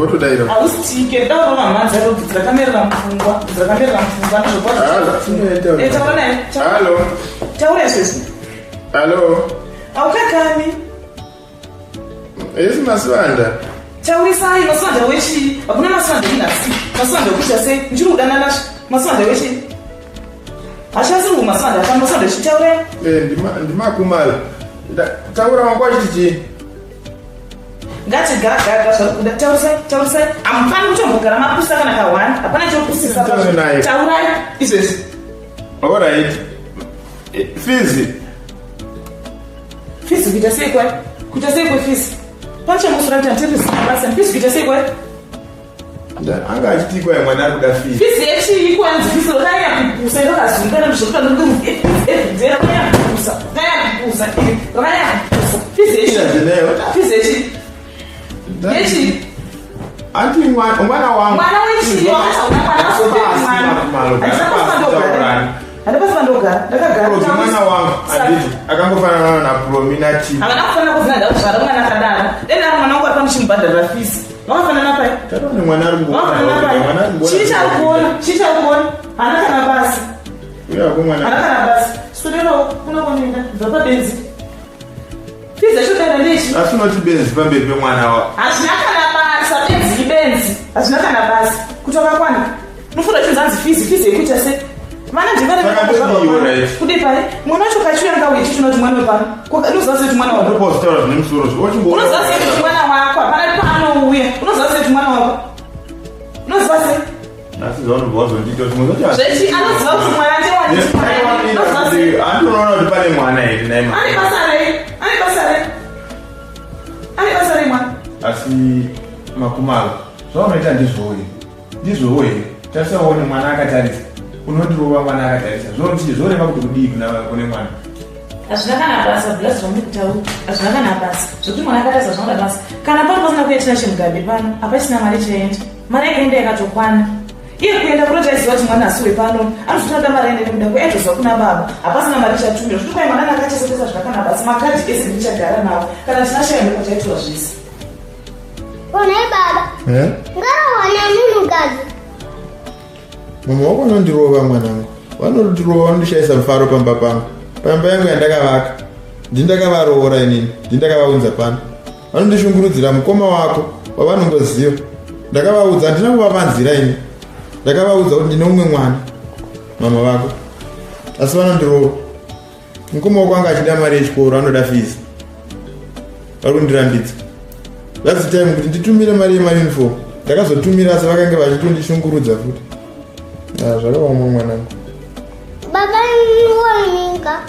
Votodaira. Hausitike daurova mhanzi yako bvudzi rakamerera mupfungwa bvudzi rakamerera mupfungwa ndizvokwa. Taura naye. Hallo. Taura izvezvi. Hallo. Haukakami. Esi Masivanda. Taurisai Masivanda wechii? Hakuna Masivanda inhasi. Masivanda wekuita sei? Muchiri kudanana Masivanda wechii? Hachasiri Masivanda hapana Masivanda wechii taurai. Eh, ndimakumala. Taura wangu achiti chii? Ngati gagaga zvari kuda taurisai taurisai. Hamufani kutombogara mapusa kana kahwani. Hapana chopusisa. Taurai izvezvi. All right. Eh, Fizi. Fizi kuita sei kwai? Kuita sei kwefizi? Pachamusura kuti handiri zina basa. Fizi kuita sei kwai? Anga achiti kwai mwana ari kuda fizi. Fizi yechii kwanzi fizi rakanyanya kupusa iro kazunga nezvekuta everyday rakanyanya kupusa. Rakanyanya kupusa iri rakanyanya kupusa. Fizi yechii? Fizi yechii? Yechii? Anti mwana wangu. Mwana wechii? Mwana mwana. Handipasi pandogara, ndakagara. Prozi mwana wangu handiti akangofanana naPromi naTino. Havana kufanana kuzina ndakuzvara mwana akadaro. Dai ndari mwana wangu ari pano chimubhadharira fees. Vakafanana pai? Tatoone mwana ari kuona. Vakafanana pai? Chii chaari kuona? Chii chaari kuona? Haana kana basa. Uye ako mwana. Haana kana basa. Swederawo kuno kwanoenda. Bva pabenzi. Fees yacho dai ndechi. Asi unoti benzi pamberi pemwana wa. Hazvina kana basa, benzi ibenzi. Hazvina kana basa. Kuti wakakwana. Unofunga chinzi hanzi fizi fizi yekuita se vana ndivanakude pai mwana wacho kachiuya ngauye chichona kuti mwana wepano unoziva sei kuti mwana wako unoziva sei kuti mwana wako hapana paanouya unoziva sei kuti mwana wako unoziva sei zvechi anoziva kuti mwana ndewani kuti pane mwana here ane basa rei ane basa rei ane basa rei mwana asi makumalo zvaunoita ndizvowo Ndizvowo here? Tarisa uone mwana akatarisa. Unondirova mwana akatarisa. Zvoroti zvoreva kuti kudii kuna kune mwana? Hazvina kana basa blaz zvamuri kutaura. Hazvina kana basa. Zvekuti mwana akatarisa zvinoda basa. Kana pano pasina kuya Tinashe Mugabe pano, hapachina mari chaenda. Mari yakaenda yakatokwana. Iye kuenda kuroti aiziva kuti mwana asi wepano anozotoda mari aende nekuda kwe aitoziva kuna baba. Hapasina mari chatumira. Zvekuti kwai mwana akachesetesa zvina kana basa. Makadhi ese ndichagara nawo. Kana Tinashe aenda kwachaitirwa zvese. Onai baba. Eh? Ngarohwa nemunhukadzi. Mama wako vanondirova mwanangu. Vanondirova vanondishaisa mufaro pamba pangu. Pamba yangu yandakavaka. Ndini ndakavaroora inini. Ndini ndakavaunza pano. Vanondishungurudzira mukoma wako wavanongoziva. Ndakavaudza handina kuvavanzira ini. Ndakavaudza kuti ndine umwe mwana. Mama vako. Asi vanondirova. Mukoma wako anga achida mari yechikoro anoda fees. Vari kundirambidza. Last time kuti nditumire mari yemauniform. Ndakazotumira asi vakange vachitondishungurudza futi. Ah, zvakaoma mwanangu. Baba nyika.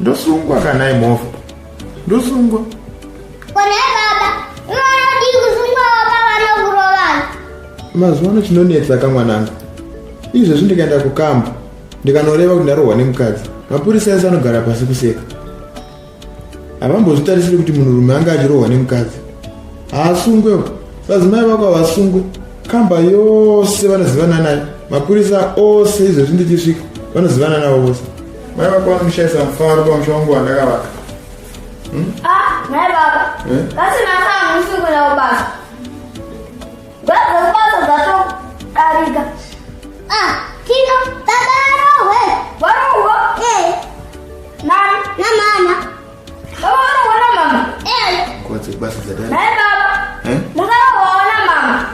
Ndosungwa kana imovha. Ndosungwa. Kone baba, unodii kusungwa baba vanokurovana? Mazuva ano chinonetsa ka mwanangu. Izvezvi ndikaenda kukamba ndikanoreva kuti ndarohwa nemukadzi, mapurisa ese anogara pasi kuseka. Havambozvitarisiri kuti munhurume anga achirohwa nemukadzi. Haasungwewo. Vadzimai vako havasungwe. Kamba yose vanozivana nayo. Mapurisa ose izvezvi ndichisvika vanozivana navo vose. Mai vako vanomushaisa mufaro pamusha wangu wandakavaka. Hmm? Ah, mai baba. Eh? Kasi nhasi hamusi kuenda kubasa. Baba basa dzatodarika. Ah, Tino, baba arohwe. Varohwa? Eh. Nani? Na mama. Baba varohwa na mama? Eh. Nguva dzekubasa dzadarika. Mai baba. Eh? Mukarohwawo na mama.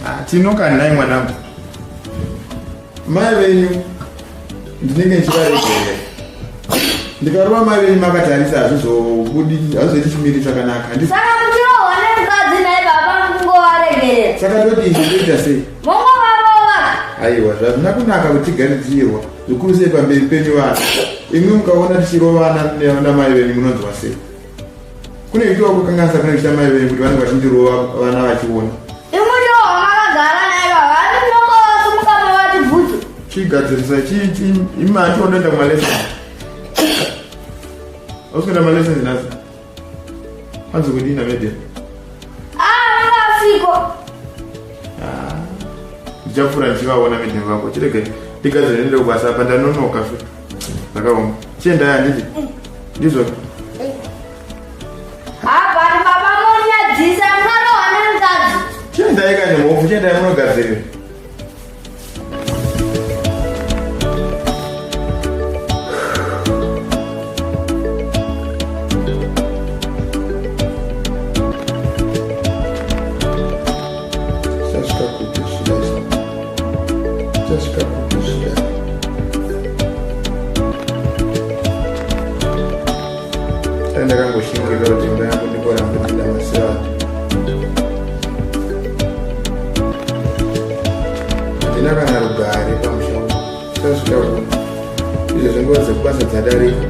Ah, Tino kani nhai mwanangu. Mai venyu ndinenge ndichivaregerera. Ndikarova mai venyu makatarisa hazvizobudi hazvizoiti chimiri chakanaka. Handisi Saka muchirohwa nemukadzi nhai baba mungovaregerera. Saka todii toita sei? Mongovarova. Aiwa zvazvina kunaka kuti tigare tichirwa zvikuru sei pamberi penyu vana. Imwi mukaona tichirovana namai venyu munonzwa sei? Kune kuitwa kukanganisa kune kuita mai venyu kuti vanenge vachindirova vana vachiona. Imwi ndiwo makagara naye baba ani munongowasimuka mavati bvudzi. Chigadzirisa chi chi imi hanti unoenda kumalessons. Hausi kuenda kumalessons nhasi? Hanzi kudii naMedem? Ah, vanga vasiko. Ah, ndichapfuura ndichivaona Medem vako. Chirega ndigadzire ndiende kubasa apa ndanonoka futi. Zvakaoma. Chiendai handiti? Ndizvo. Chiendai kani mhofu, chiendai munogadzirira. Chasvika kupi zvidai? Chasvika kupi zvidai? Dai ndakangoshingirira kuti imba yangu ndingoramba ndida masirati. Handina kana rugare pamusha uno. Chasvika kupi? Izvezvi nguva dzekubasa dzadarika.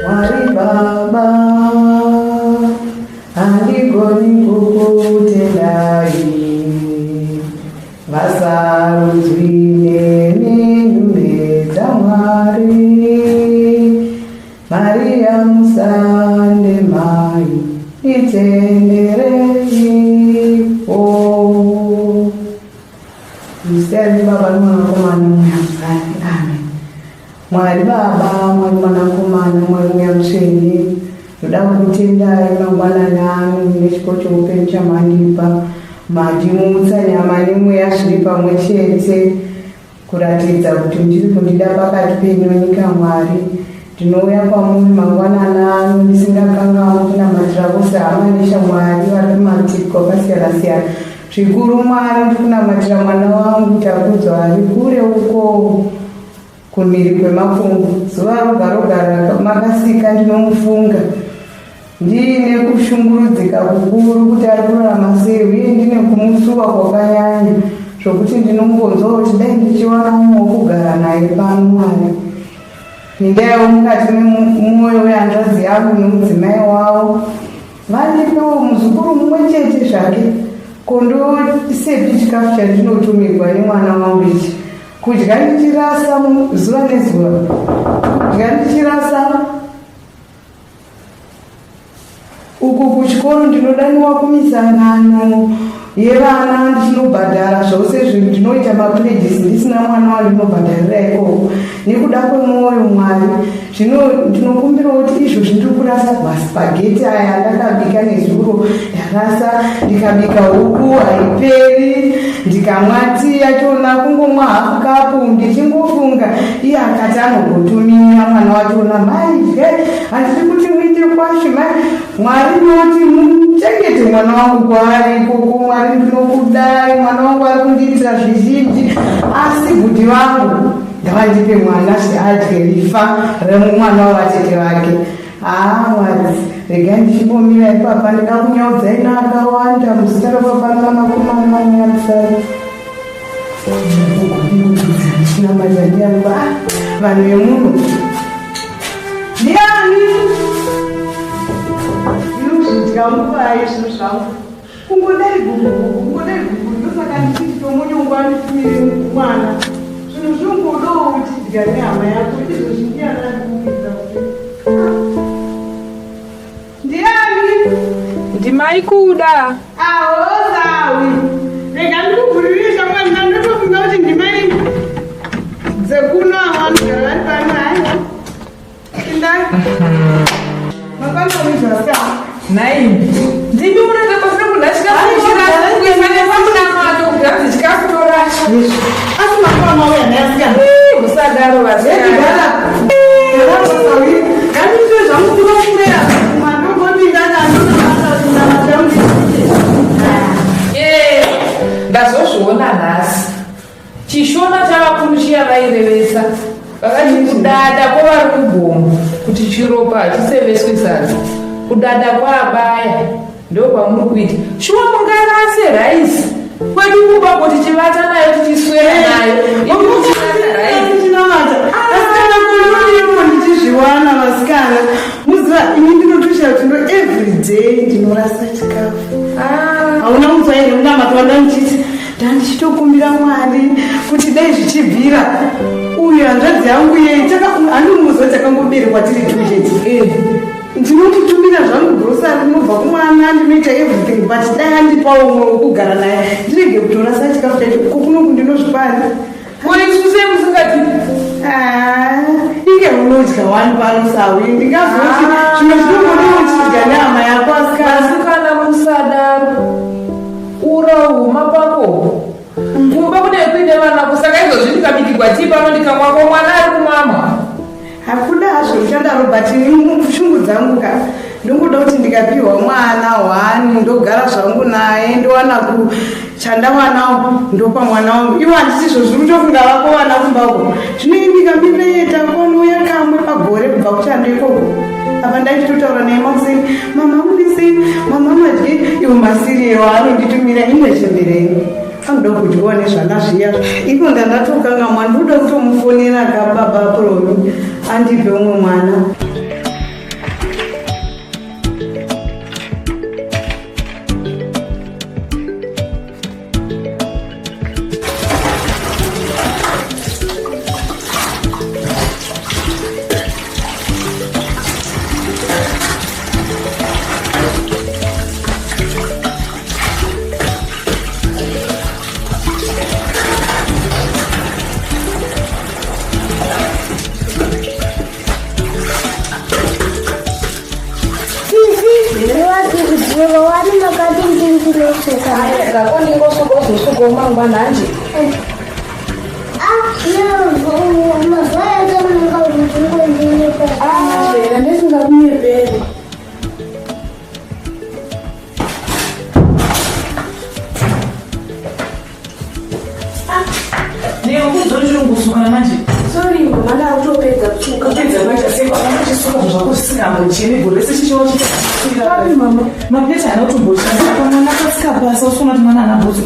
Mwari Baba, handigoni kukutendai, vasarudzwi nemi dzaMwari, Maria musande mai, itendereiwo. Muzita Baba noMwanakomana noMweya Mutsvene. Amen. Mwari Baba, Mwari Mwanakomana, Mwari Mweya Mutsvene, ndoda kukutendai mangwanani ano nechipo choupenyu chamandipa. Mandimutsa nyama nemweya zviri pamwe chete kuratidza kuti muchiri kundida pakati penyu nyika Mwari. Ndinouya kwamuri mangwanani ano ndisingakanganwi kunamatira vose hama neshamwari vari kumativi kwakasiyana-siyana. Zvikuru Mwari ndikunamatira mwana wangu Takudzwa ari kure uko kumhiri kwemakungu. Zuva roga roga makasika ndinomufunga ndiine kushungurudzika kukuru kuti ari kurarama sei uye ndine kumusuwa kwakanyanya zvokuti ndinongonzwa kuti dai ndichiwana mumwe wokugara naye pano Mwari. Pindaiwo mukati memwoyo wehanzvadzi yangu nomudzimai wavo vandipewo muzukuru mumwe chete zvake. Ko ndosepi chikafu chandinotumirwa nemwana wangu ichi? Kudya ndichirasa zuva nezuva, kudya ndichirasa uku kuchikoro ndinodaniwa kumisangano yevana ndichinobhadhara zvose zvinhu ndinoita mapledges ndisina mwana wandinobhadharira ikoko nekuda kwemwoyo Mwari. Zvino ndinokumbirawo kuti izvozvi ndiri kurasa masipageti aya andakabika nezuro, ndarasa ndikabika huku haiperi, ndikamwa tii yachona kungomwa hafu kapu ndichingofunga iye akati anogotumira mwana wachona maidye handidi kuti muite kwashi mai Mwari ndinoti muchengete mwana wangu kwaari ikoko. Mwari ndinokudai, mwana wangu ari kundiitira zvizhinji, asi bhudhi vangu ngavandipe mwana zveadye rifa remwana wavatete vake. Haa Mwari, regai ndichimbomira ipapa, ndida kunyaudzai naakawanda muzita raBaba naMwanakomana naMweya Mutsvene. Ndichinamata ndiyani vanhu vemuno ndiani ndinozvidya nguvai zvinhu zvangu kungodai gugugugu kungodai gugugu ndosaka ndichiti tomunyongo anditumire mwana zvinhu zvingodawo uchidya nehama yako izvozvi ndiani andikukuidza kuti ndiani ndimai kuda aho sawi rega ndikuvhurire shamwari ndandotofunga kuti ndimai dzekuno avo vanogara vari pano haiwa indai mangwana uizvasika Nhai, ndimi munoita pasina munhu achikafuchira kuisa nepamunamato kuti hanzi chikafu torasha. Asi mangwana mauya nhai asikana. Musadaro vasikana. Nganditwe zvangu kunokurera mandongopinda ndandonamataundi. Eh, ndazozviona nhasi. Chishona chavakuru chiya vairevesa vakati kudada kwavari kugomo kuti chiropa hachiseveswi sadza. Kudada kwaabaya ndokwamuri kuita. Shuwa mungarase raisi kwedu kumba kuti tichivata nayo tichiswera nayo. Imi muchirasa raisi. Tichinamata. Ndichitokumbira Mwari kuti dai zvichibvira uyu hanzvadzi yangu yei handimuziva takangoberekwa tiri two chete. Eh. Ndinotitumira zvangu grocery rinobva kumwana, ndinoita everything, but dai andipawo umwe wekugara naye ndirege kutorasa chikafu chacho. Ko kunoku ndinozvipani? Ko isu sei musingati? Ah, inge unodya wani pano sawi, ndingazoti zvimwe zvinongoda uchidya nehama yako asikana. Vasikana musadaro, ura huma pako kumba kune kuine vanako. Saka izvozvi ndikabikirwa tii pano ndikamwako, mwana ari kumama. Hakuna hazvo uchadaro, but shungu dzangu ka, ndongoda kuti ndikapiwa mwana one ndogara zvangu naye, ndowana ku chandawanawo ndopa mwana wangu. Iwo handiti izvo zviri kutofunga vako vana kumbako. Zvino ndikamireta konouya kamwe pagore kubva kuchando ikoko. Apa ndaichitotaura naye makuseni, mama muri sei, mama madye, iwo masiriyo anonditumira imwe chembereni anoda kudyiwa nezvana zviya. Iko ndandatokangamwa, ndinoda kutomufonera kababa Promi andipe umwe mwana. Wani makati ndindinoseka. Zvako ndingosuka uzosukawo mangwana hanje. Ah, mazuva ese unenge uchingondinyepa. Zvera ndisingakunyeperi. Nekunzondirungusuka manje. Sorry, mama, ndakutopedza kusuka. Kupedza kuita sei kwakanga uchisuka zvinhu zvako zvisingambocheni gore rese chichiwa Papi, mama? Mapureti haana kutomboshanda apa mwana akatsika pasi usona kuti mwana ana bhutsu.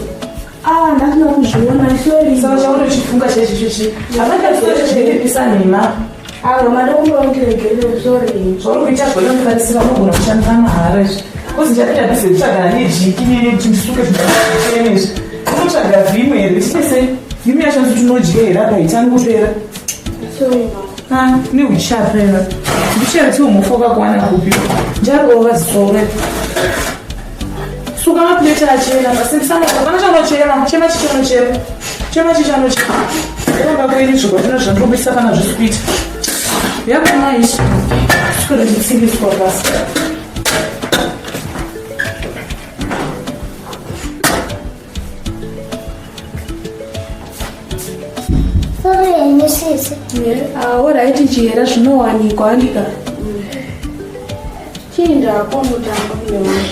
Ah, ndasina kuzviona, sorry. Saka chaunochifunga chaichichichi hapana nhema. Ah, mama, ndokumbira undiregerere, sorry. Zvauri kuita zvona mufarisira unogona kushandisa mahara izvi kuzi ndichapinda busy kutsvagana nejiki nene kuti ndisuke zvinhu izvi. Unotsvaga vhimu here? Tiite sei vhimu yacho nzi tinodya here apa itani kupera. Sorry, mama. Ah, neuchapera ndichera tiwo mufu wakakuwana kupi? Njarova zisore. Suka mapureti achena pasina hapana chanochema chema chichanochema chema chichanochema ivamba kwenyu zvikwa zvandobisa kana zvisi kuita yakona ichi svikora chitsiriswa pasi. Sorry henyu sisi. Alright chihera, zvinowanikwa andika. Chiendako unotamba kune vanhu.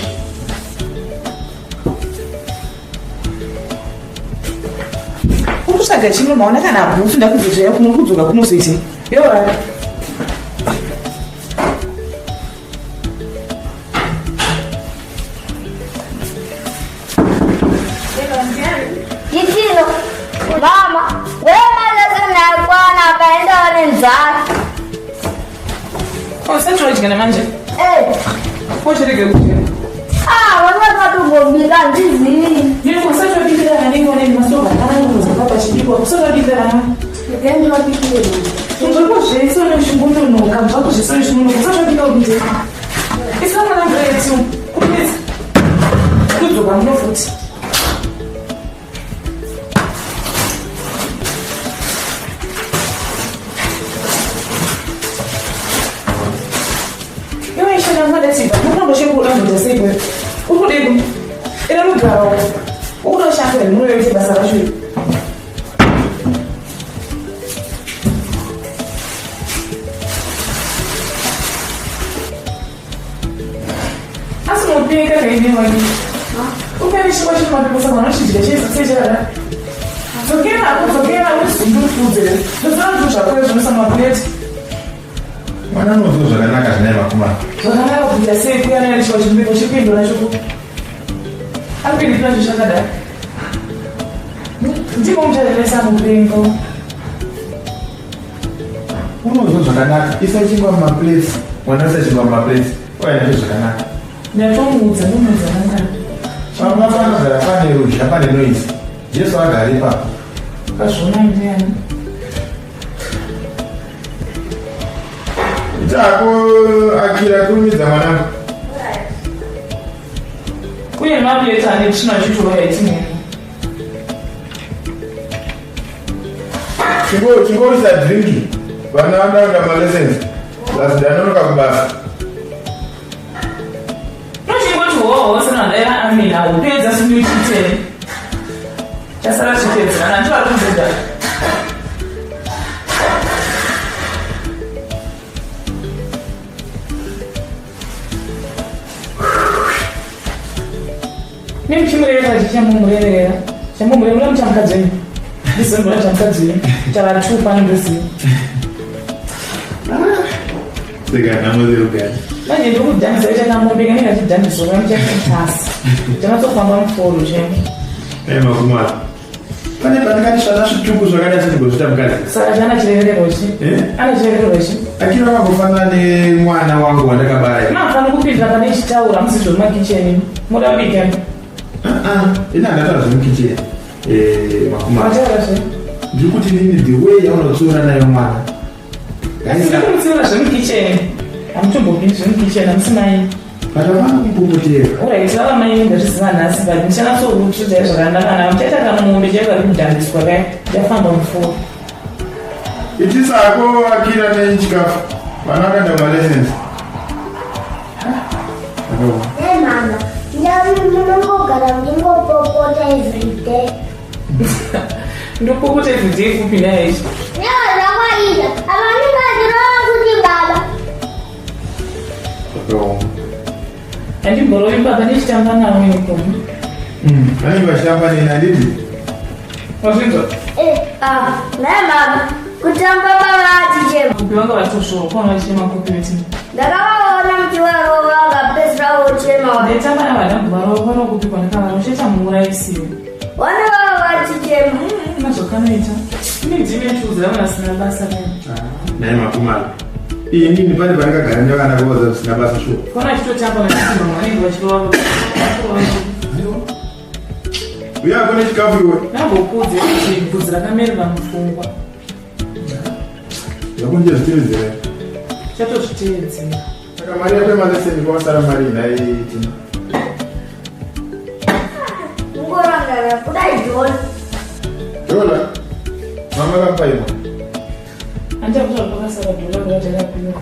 Uri kutsvaga chimwe maona kana bhutsu ndakuzozvaya kuno kudzoka kunozoitei yorara. Chitino, mama, wemalesson akwana akaenda nenzara. Usati wadya namanje? Eh, Kochirege kudya. ah, vanga vatombobika handizivi. Nini usati wabikira vanenge vanenge masoga akanangoza pachidikwa usati wabikira vana. Regai ndivabikire. Zvako zvese unechingononoka zvako zvese unechinonoka usati wabika kuti isa mwana mvura yetiu kumisa kudzoka muno futi. Iwe ishaka mwadatiba munombochekuda kuita sei kweyo uri kudiko ine rugaro ukuda kushanda here munoyoite basa racho iri. Asi unopeka kaine wani upere chingwa chiri mapepa saka unochidya chese sechakadai. Dzokera ako, dzokera uzindufudze ndozora zvinhu zvako zvinoisa mapureti. Mwana anonzwa zvakanaka zvinai makumana. Zvakanaka kuita sei kuyanana chingwa chiri chikuenda nacho ku arikuenda nacho chakadai ndimo mucharevesa mupengo. Unonzwa zvakanaka, isa chingwa mumaplates. Mwana isa chingwa mumaplates uya nacho zvakanaka. Ndatomuudza, ndomuudza mangani? Pamba panogara pane ruzha, pane noise. Jesu agara ipapo. Akazviona ndiani? Ita hako Akira, kurumidza mwanangu. Uye maplate ane tsvina achitorwa yatinene. Chingorisa drink. Vana vanoenda malessons. Plus ndanonoka kubasa. Tochingoti hoho sena ndaiva amina upedza simuchiteni. Chasara chipedzerana ndivari kubuda. Nemuchimureverera chichamumureverera. Chamumureverera muchamukadzi wenyu. Ndizondora chamukadzi wenyu. Chavatu pano ndoziva. Seka nhamo dzerugare. Manje ndikudhanisa chakamombe kanenge kachidhaniswa kamuchakutasa. Chanatsofamba muforo chemo. Dai makumara. Pane pandakati zvana zvituku zvakadai sezvigozviita mukadzi. Saka chana chirevererwa chi? Eh? Ana chirevererwa chi? Akira vakambofanana nemwana wangu wandakabara. Mafanira kupindira pane chitaura musi zvemumakicheni. Moda kubika. Ini handataura zvemukicheni. Eh, makumara. Mataura zve. Ndiri kuti inini the way yaunotsiura nayo mwana. Siri kumutsiura zvemukicheni. Hamutombopindi zvemukicheni hamusi mai. But havana kupopotera. Alright, vava mai ndazviziva nhasi but ndichanatsokutsvidzai zvakanaka navo. Muchaita kamombe chaiko kari kudhambiswa kai. Ndichafamba muforo. Itisa hako Akira nechikafu. Vana vakaenda kumalessons. Akaoma. Hey mama, ndami munongogara muchingopopota everyday. Ndopopota everyday kupi naye ichi? Newa zvakwaita, apa vanenge vachirova kuti baba. Akaoma. Handimborovi baba ndichitamba navo inikomo. Vanenge vachitamba neni handiti? Wazvinzwa? Eh, ah, naye mama, kutamba baba atichema. Kupi vanga vatosvoro kwaona vachitema kupi veti. Ndakavaona muchivarova vakapedzisira vochema. Ndaitamba navana varova vana kupi kwandakavara uchaita muuraisiwe. Vana vava vachichema. Mazvakanoita. Ine ndime chiudzira vana vasina basa kai. Naye makumara. Inini pane pandakagara nevana voza zvisina basa shuwa. Kona achitotamba nachisimba vanenge vachirova. Uya kune chikafu iwe. Ndambokudze kuti bvudzi rakamerera mupfungwa. Zvakunje zvitevedzera. Chatozviteedzera. Saka mari yako yemaleseni kwasara mari nhai Tina. Mungorangara kudai John. Dola. Mama kamupa imwe. Handichakuta pakasara dhola kuti rakapiwa.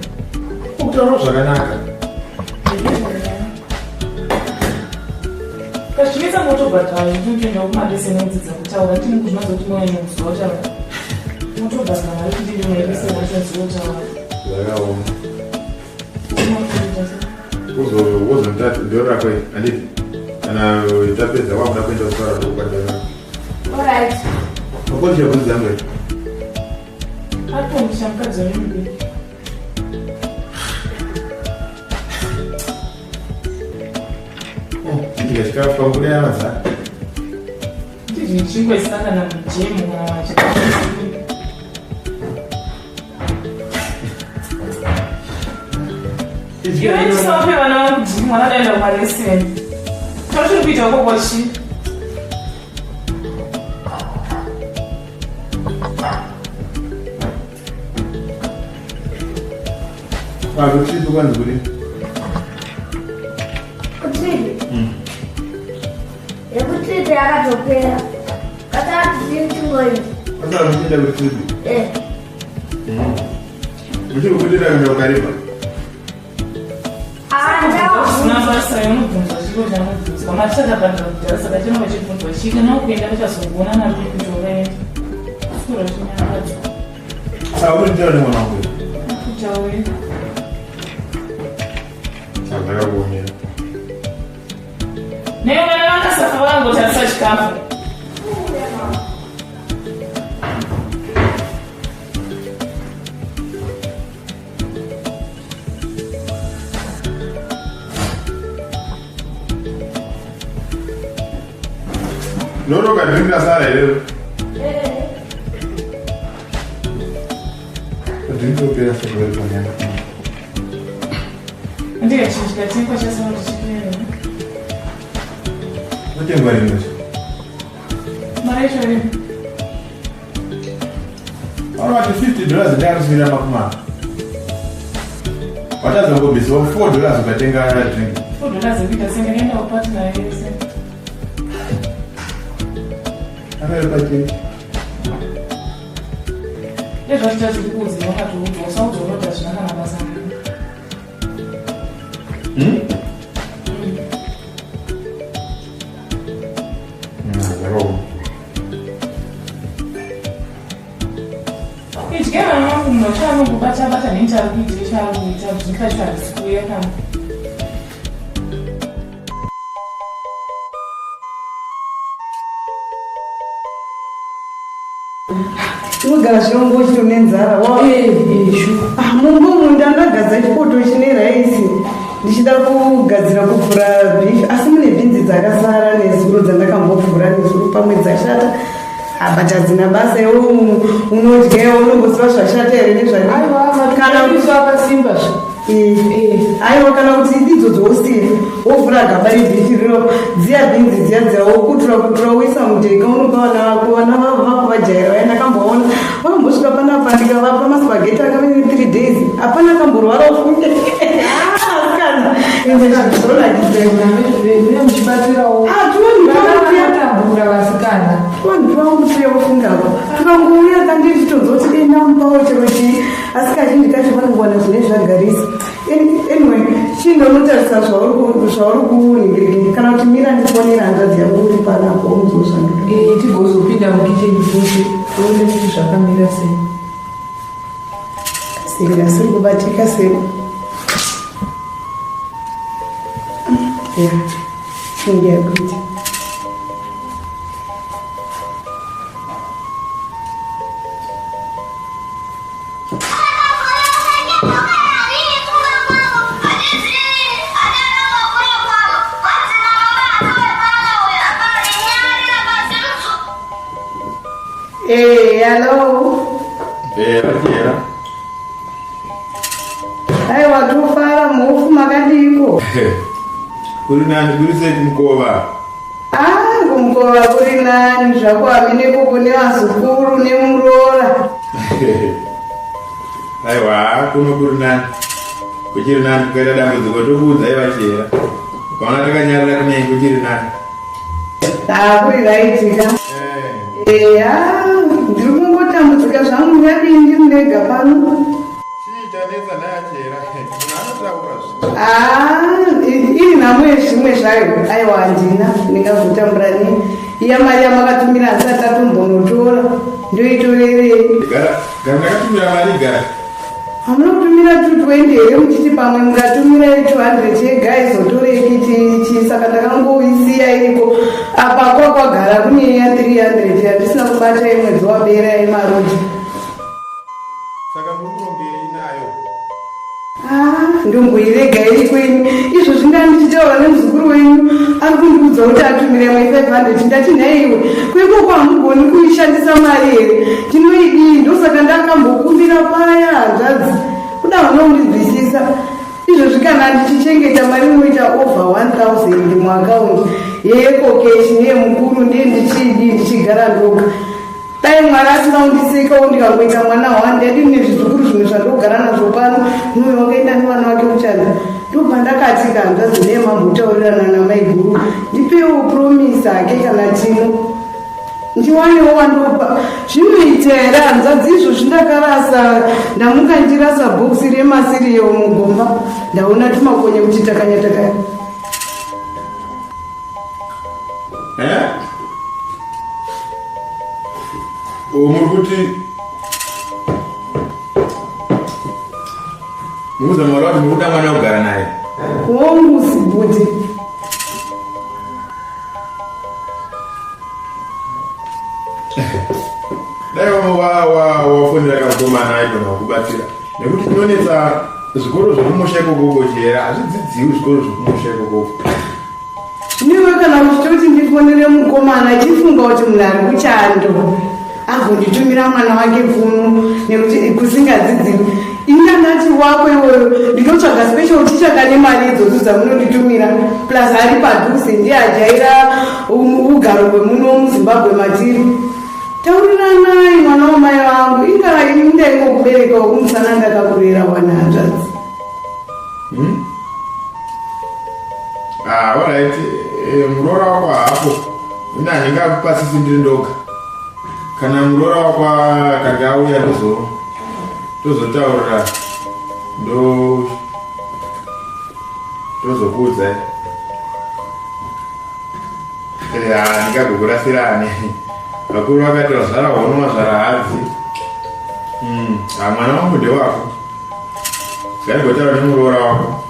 Ukutaura zvakanaka. Kazvinetsa motobhadhara ndinotoenda kumaleseni odzidza kutaura tini kuzvimaza kuti moyanya kuziva kutaura. Motobhadhara mari kuti ndiri maleseni acho azive kutaura. Zvakaoma. Wozondati ndoro rako iri handiti? Kana tapedza wakuda kuenda kutaura ndokubhadhara. Alright. Makondi bvunzi yangu iri. Atondisha mukadzi wenyu. Chidya chikafu pakubuda yamazara. Ndidye chingwa isina kana mujemu kana machikafu. Iwe ndisape vana vangu dhiri mwana adaenda kumaleseni. Tauchiri kuita ukoko chii? Akutripi kwanzi kuri. Kutripi? Yekutripi yakatopera. Katati tiri tingoita. Pasara muchienda kutripi. Eh. Muchiri kubudirira kuenda kuKariba. Zvisina basa unobvunzwa chiro chaunobvunzwa mari chakabhadhara kudhara saka chinonga chibvunzwa chii kana ukuenda vachazongoona mari yekuti wakaenda sura chinyaradzo Saka uri nditaura nemwana wangu. kutaure Saka ndakakuonera. newe vana vakasafa vakangotarisa chikafu Loro kadrink rasara here. Drink ropera saka vari panyanga. Andika chinhu chikatengwa chasara kuti chipere. Unotengwa rini manje? Mari yacho iri. Vanoti 50 dollars ndakakusiyira makumana. Watazongobvisiwa 4 dollars ukatenga drink. 4 dollars ekuita senge ndakaenda kupati nayo yese. Akayo pachii. Ndezvachita zviri kuudzira wakatoudza usaudza unoti hazvina kana basa. Zvakaoma. Idye vana vangu munhu chaanongobata bata neni chaari kuitire chaari kuita zvinhu zvacho hazvisi kuuya kana. Unogara zvirongo uchiri nenzara. Shuwa. Mumba umu ndandagadza chipoto chine raisi ndichida kugadzira kuvhura beef, asi mune bhinzi dzakasara nezuro dzandakambovhura nezuro, pamwe dzashata. Ah, but hadzina basa, iwe unodya iwe unongoziva zvashata here nezvani. Aiwa, Kana kana akasimba zve. Aiwa, kana kuti idzo dzosiya wovhura gaba rebeef riro, dziya bhinzi dziya dziya, wokutura kutura, woisa mudheka, unopa vana vako. Vana vako vajaira vaya, ndakamboona vakambosvika panapa ndikavapa maspaghetti akave ne3 days, hapana akamborwara ufunge asikana. Ende zvonakidza. Mune muchibatsirawo. Ah, tuvanhu Vanatambura vasikana. Vanhu tovangutuya kufungako, tikangouya kandiri titonzwa kuti dei ndamupawo chero chii, asi kazhinji kacho vanongowana zvine zvagarisa. Anyway, chindonotarisa zvauri kuningirikini, kana kuti mira ndifonera hanzvadzi yangu uri panapo unzozvanduka. Tigozopinda mukicheni tose tione kuti zvakamira sei. Seri asiri kubatika seri ya chinge yakuita. Eh, hello. Eh, vachera. Aiwa, tofara mhofu, makadiko? Kuri nani, kuri sei kumukova? Ah, kumukova kuri nani zvako, amineko kune vazukuru nemuroora. Aiwa, kuno kuri nani. Kuchiri nani, kukaita dambudziko tokuudzai vachera. Ukaona takanyarara kunei kuchiri nani. Ah, kuri right ka. Eh, Eya, ndiri kungotambudzika zvangu, ndadii ndiri ndega pano. Chii chanetsa nayachera? Munhu anotaura zve. Ah, iri nhamo yezvimwe zvayo. Aiwa, handina ndingazotambura nei. Iya mari yamakatumira handisati tatombonotora, ndoitorerei? Gara, gara ndakatumira mari gara. Hamuna kutumira 220 here, muchiti pamwe mungatumira 200 yega izotoreki chichi? Saka ndakangoisiya iriko apa, kwakwagara kune ya 300 yandisina kubata imwedzi wapera yemaroja. Saka muri kurongei nayo? Ah, ndomboirega iriko ini. Izvozvi ndaa ndichitaura nemuzukuru wenyu, ari kundiudza kuti atumira imwe 500. Ndati nhaiwe, kuikoko hamugoni kuishandisa mari here? Tinoidii? Ndosaka ndakambokumbira paya hanzvadzi, kuda unondinzwisisa. Izvozvi kana ndichichengeta mari inoita over 1000 muakaundi yeEcoCash neyemukuru, ndiye ndichiidii ndichigara ndoga? Dai Mwari asina kundisekawo ndikangoita mwana one, ndadi mune zvizukuru zvimwe zvandogara nazvo pano, mumwe wakaenda nevana vake kuchando. Ndobva ndakati kanzvadzi ndiye mambotaurirana namaiguru, ndipewo Promise hake kana Tino, ndiwanewo wandopa. Zvinoita here hanzvadzi izvozvi? Ndakarasa, ndamuka ndichirasa bhokisi remasiriyo mugomba, ndaona tumakonye kuti takanya takanya. Eh? O, muri kuti mukuza mwari wati muri kuda mwana kugara naye? Hongu, sibhuti. Dai wafonera kamukomana aigona kukubatsira, nekuti tinonetsa zvikoro zvekumusha ikokoko chera, hazvidzidziwi zvikoro zvekumusha ikokoko. Niwe kana uchitoti ndifonere mukomana, chifunga kuti munhu ari kuchando agonditumira mwana wake kuno nekuti kusingadzidziwi. Ini ndandati wako iwoyo ndinotsvaga special teacher kane mari idzodzo dzamunonditumira plus ari padhuze ndiye ajaira ugaro hwemuno muZimbabwe matiri. Tauriranai mwana wamai vangu ingaa ini ndaingokuberekawo kumusana ndakakurera wana hanzvadzi. Ah, alright. Muroora wako haapo. Ini handingakupasisi ndiri ndoga. Kana muroora wako akanga auya tozotaurira ndo tozokuudzai. Handingagokurasirani. Vakuru vakati wazvara hono wazvara hadzi. Ah, mwana wangu ndewako. Ngaigotaura nemuroora wako.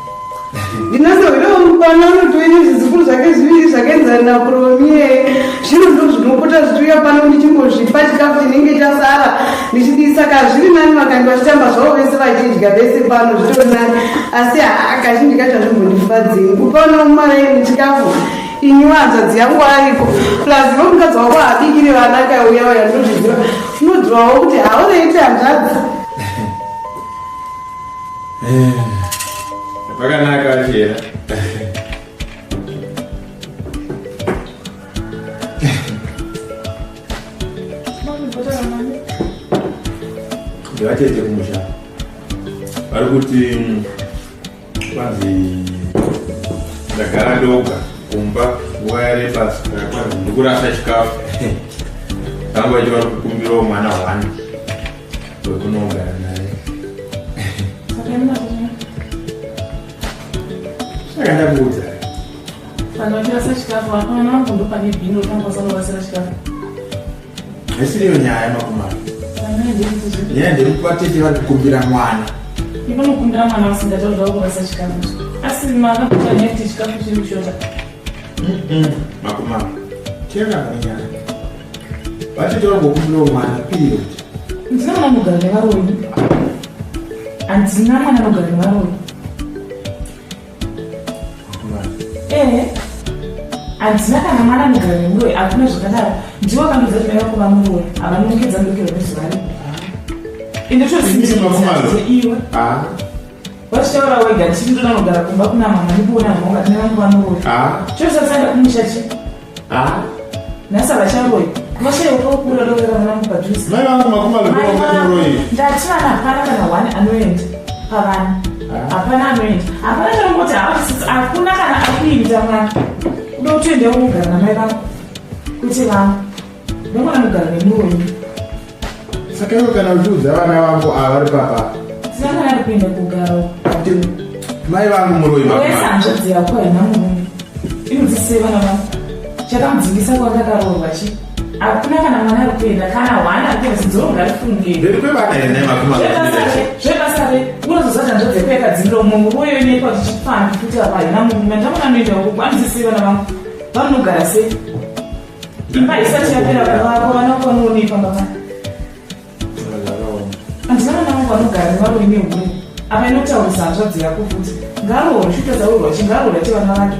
Ndinasewerawo mukwana unotoine zvizukuru zvake zviviri zvakaenzana naPromie. Zviro ndo zvinopota zvichiuya pano ndichingozvipa chikafu chinenge chasara ndichidii saka zviri nani vakange vachitamba zvavo vese vachidya vese pano zvitori nani asi haa kazhinji kacho hazvimbondifadzei kupana mumaraini chikafu ini hanzvadzi yangu ariko plus iwe mukadzi wako haabikiri vana akauya vaya ndozviziva unodhurawo kuti haureiti hanzvadzi. Pakanaka chera. Ndivatete kumusha. Vari kuti kwanzi ndagara ndoga kumba nguva yareba saka kwanzi ndikurasa chikafu. Vanga vachi vari kukumbirawo mwana one wekunogara naye. Saka ndakuudza. Vanhu vachirasa chikafu hapana vangu ndo pane bhini rokangwasa unorasira chikafu. Haisiriyo nyaya makumara. Nyaya ndeyekuti vatete vari kukumbira mwana. Ivanokumbira mwana vasingatauri zvavo kurasa chikafu. Asi makakuta nyaya kuti chikafu chiri kushota. Makumara. Tiyaka pane nyaya. Vatete vari kukumbira mwana period. Ndina mwana anogara nevaroyi. Handina mwana anogara nevaroyi. Ehe. Handina kana mwana anogara nemuroyi, hakuna zvakadaro. Ndiwo akandiudza kuti mai vako vamuroyi, havanongedza ndokero nezuva rino. Ende toziva iwe. Ah. Vachitaura wega ndichiti ndoda kunogara kumba kuna mama ndikuona mama ungati mai vangu vamuroyi. Ah. Chosatanga kumusha chi. Ah. Nhasi havacharoyi. Vashaiwa kwakukura dovera vana vangu padhuze. Mai vangu makumaro ndivo vangati muroyi. Ndati vana hapana kana one anoenda pavana. Hapana anoenda. Hapana chinomboti havasisi hakuna kana akuita mwana. Uda kutoenda unogara namai vako. Kwete vangu. Ndomwana anogara nemuroyi. Saka iwe kana uchiudza vana vangu ava vari papa. Sina mwana ari kuenda kugara. Kuti mai vangu muroyi Wese makumaro. hanzvadzi yako haina murume. Inodzidzisei vana vangu. Chakamudzingisa kwandakaroorwa chi. Hakuna kana mwana ari kuenda kana hwana ari kuenda zidzoro ngarifunge. Mberi kwevana here nhai makumaro? Zvebasa re unozozati hanzvadzi yako yakadzingirwa mumwe murume yoonekwa kuti chipfambi futi apa haina murume. Handina mwana anoenda uko anodzidzisei vana vangu. Vanogara sei? Imba isati yapera kuvakwa vana vako vanoonei pamba pano? Handina vana vangu vanogara nevaroyi nehure. Apa inotaurisa hanzvadzi yako futi. Ngaroorwe shuta dzaroorwa chi ngaroorwe ati vana vake.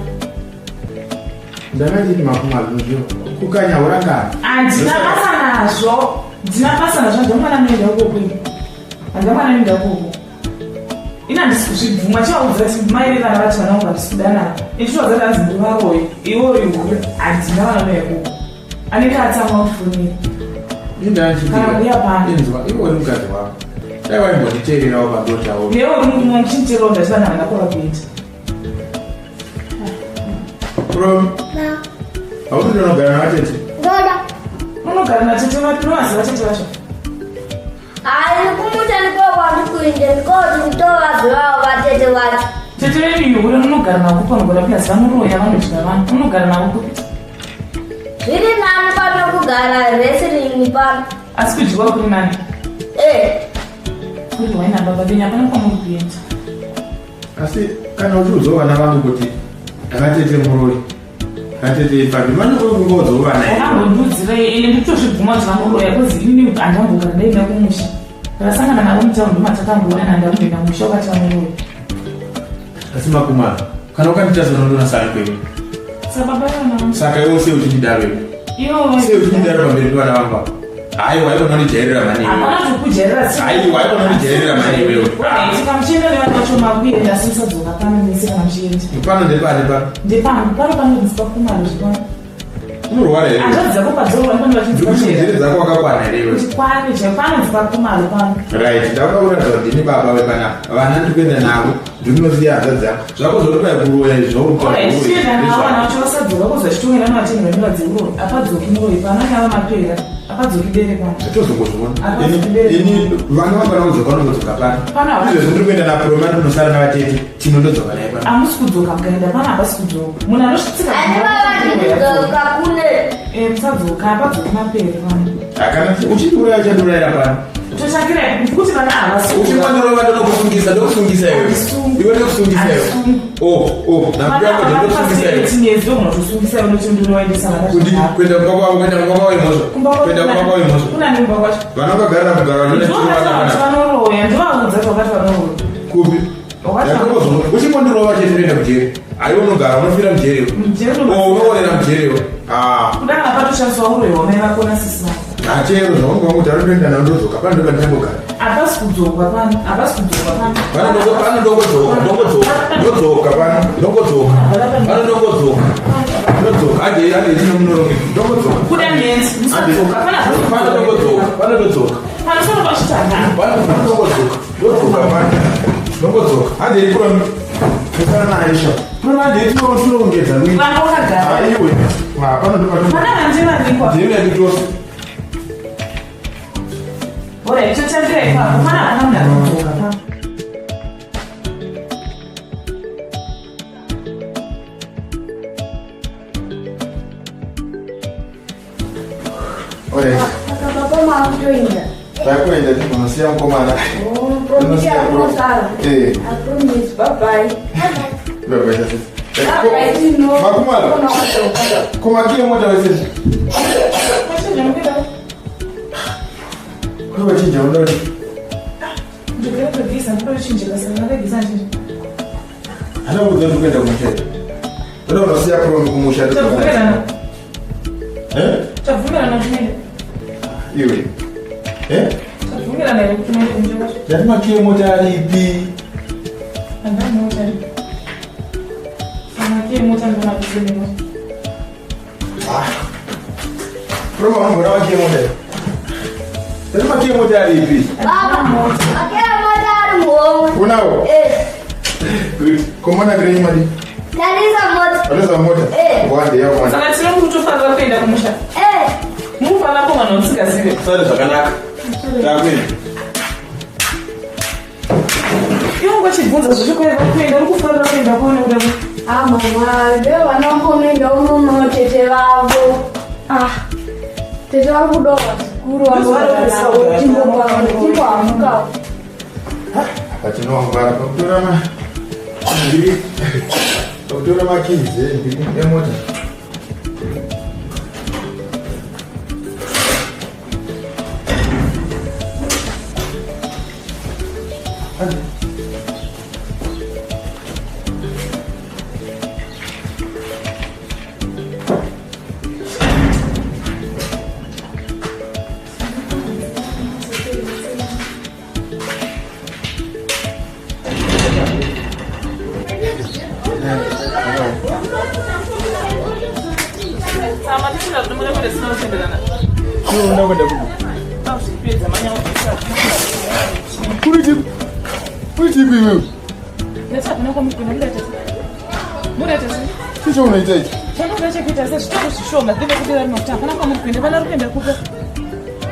Ndakadini makumaro ndozvo kukanya hurangana. Handina basa nazvo. Ndina basa nazvo handina mwana anoenda ukoko ini. Handina mwana anoenda ukoko. Ini handisi kuzvibvuma chivaudza kuti mai vevana vati vana vangu handisi kudanana. Ini chinovaudza kuti hanzi muri varoyi. Iwe uri hure. Handina vana vanoenda ukoko. Anenge atsamwa kufonera. Kana kuuya pano. Inzwa iwe uri mukadzi wako. Dai waimbonditeererawo padotawo. Newe uri murume wangu chiniteererawo ndati vana havana kwavakuenda. From hauti ndinogara natete. Ndoda. Unogara natete vapi? Unovaziva tete vacho? Hayi kumusha ndiko kwandikuinde ndikoti ndovazivawo vatete vacho. Tete venyu hure munogara navo kupi vanogara plus vanoroya vanodya vanhu. Unogara navo kupi? Zviri nani pano kugara wrestling pano. Asi kudyiwa kuri nani? Eh. Kuri waina baba venyu hapana kwamuri kuenda. Asi kana uchiudzawo vana vangu kuti ndakatete muroyi katete ipfambi vanongoudzawo vana here? Wakambondiudzirei ende ndikutozvibvuma kuti vamuroya kozi inini handambogara ndaenda kumusha. Ndakasangana navo mutaundi matakamboonana ndakumboenda kumusha ukati vamuroyi. Asi makumaro kana ukanditadza unondiona sari kwenyu. Sababa vana vangu. Saka iwe sei uchindidaro iwe? Iwe Sei uchindidaro pamberi pevana vangu ava? Aiwa, iwe unondijairira mani iwewe. Hapana zvekujairira. Aiwa, iwe unondijairira mani iwewe. Tikamuchienda nevana vacho makuenda, asi musadzoka pano mese kana muchienda. Pano ndepani pano? Ndepano pano panonzwa kumaro zvipano. Unorwara here? Hanzvadzi dzako padzorwa pano vachinzwa Ndikuti njere dzako wakakwana here iwe? Kuti kwane chai panonzwa kumaro pano. Right, ndakuda kuratidza kuti ndini baba vepanapa. Vana ndiri kuenda navo, ndiri kunosiya hanzvadzi dzako. Zvako zvotopa kuroya izvi zvauri kutaura. Alright, chienda navo vana vacho vasadzoka kuzochitonga nanovatendwa nemukadzi uroyi. Apadzoki muroyi pano akava mapera. Apadzoki bere pano. Tozongozviona. Ini vana vafana kudzoka vanongodzoka pano. Pano havasi. Izvezvi ndiri kuenda naProma ndinosara navatete, Tino ndodzoka naye pano. Hamusi kudzoka mukaenda pano hapasi kudzoka. Munhu anosvitsika. Ani baba ndikudzoka kune. Eh, musadzoka apadzoki mapere pano. Hakana uchindiuraya uchandiurayira pano. Totsvakira kuti vana havasi. Uchingondirova ndonokusungisa, ndokusungisa iwe. Iwe ndokusungisa iwe. Oh, oh, nakuda kuti ndokusungisa iwe. Tinyezi unotosungisa iwe noti ndinoendesa vana. Kuti kuenda kumba kwavo, kuenda kumba kwavo imhosva. Kuenda kumba kwavo imhosva. Kuna ni kumba kwacho. Vana vakagarira kugara vanoita Ndovati vana. vanoroya, ndovaudza vakati vanoroya. Kupi? Ndakambozwa uchingondirova chete ndoenda kujeri. Aiwa unogara unofira mujeri iwe. Mujeri Oh, unoorera mujeri iwe. Ah. Kudai apatoshandiswa uroyi hwamai vako nasisi vako. Achero zvaunga wangu tari ndoenda nawo ndodzoka pano ndopandichamogara. Hapasi kudzokwa pano, hapasi kudzokwa pano. Pano ndoko pano ndongodzoka, ndongodzoka, ndodzoka pano, ndongodzoka. Pano ndongodzoka. Ndodzoka, hande hande tino munoronge. Ndongodzoka. Kuda mhenzi, musadzoka pano hapasi Pano ndongodzoka, pano ndodzoka. Pano soro pachitanga. Pano pano ndongodzoka. Ndodzoka pano. Ndongodzoka. Hande ikura. Kusana na Aisha. Pano hande tino tinorongedza rwini. Vana wakagara. Aiwe. Ah, pano ndopato. Vana vandivanikwa. Ndiye nditose. Alright, totambira ipapo. Pano hapana munhu ari kudzoka pano. Alright. Saka baba makutoenda. Takuenda tinosiya mukomana. Oh, promise yakunosara. Eh. I promise. Bye bye. Bye bye sisi. Bye bye Tino. Makumalo. Kumakiye mota wese. Kuri wachinja unoda. Ndogara kugeza, ndochinjika saka ndakageza nje. Hana kuudza kuti kuenda kumusha. Ndoda kunosiya promi kumusha. Tabvumirana. Eh? Tabvumirana tunoenda. Iwe. Eh? Tabvumirana here kuti tunoenda kumusha kwacho? Ndati makiye mota aripi? Handina mota ari. Makiye mota ndona kusemera. Ah. Promi wangona makiye mota. Ndati makiye mota aripi? Baba, makiye mota ari muhomwe. Unawo? Eh. Good. Komana kire mali. Tarisa mota. Tarisa mota. Eh. Wande yako mwana. Saka tiri kutofanira kuenda kumusha. Eh. Mufanira kuwana usingazive. Sare zvakanaka. Takuenda. Iwe ungachibvunza zvechokwadi kuenda uri kufanira kuenda kwaone kuda. Ah mama, ndivo vana vangonoenda unono tete vavo. Ah. Tete vari kudawo vazukuru vanogara navo timboamukawo. Apa tinowangwara pakutora ma ndiri pakutora makeys ndiri emota. Unoita ichi? Chandinoda chekuita sezvitoko zvishoma zvinenge kuti vari makuti hapana kwamuri kuenda vana vari kuenda kupi?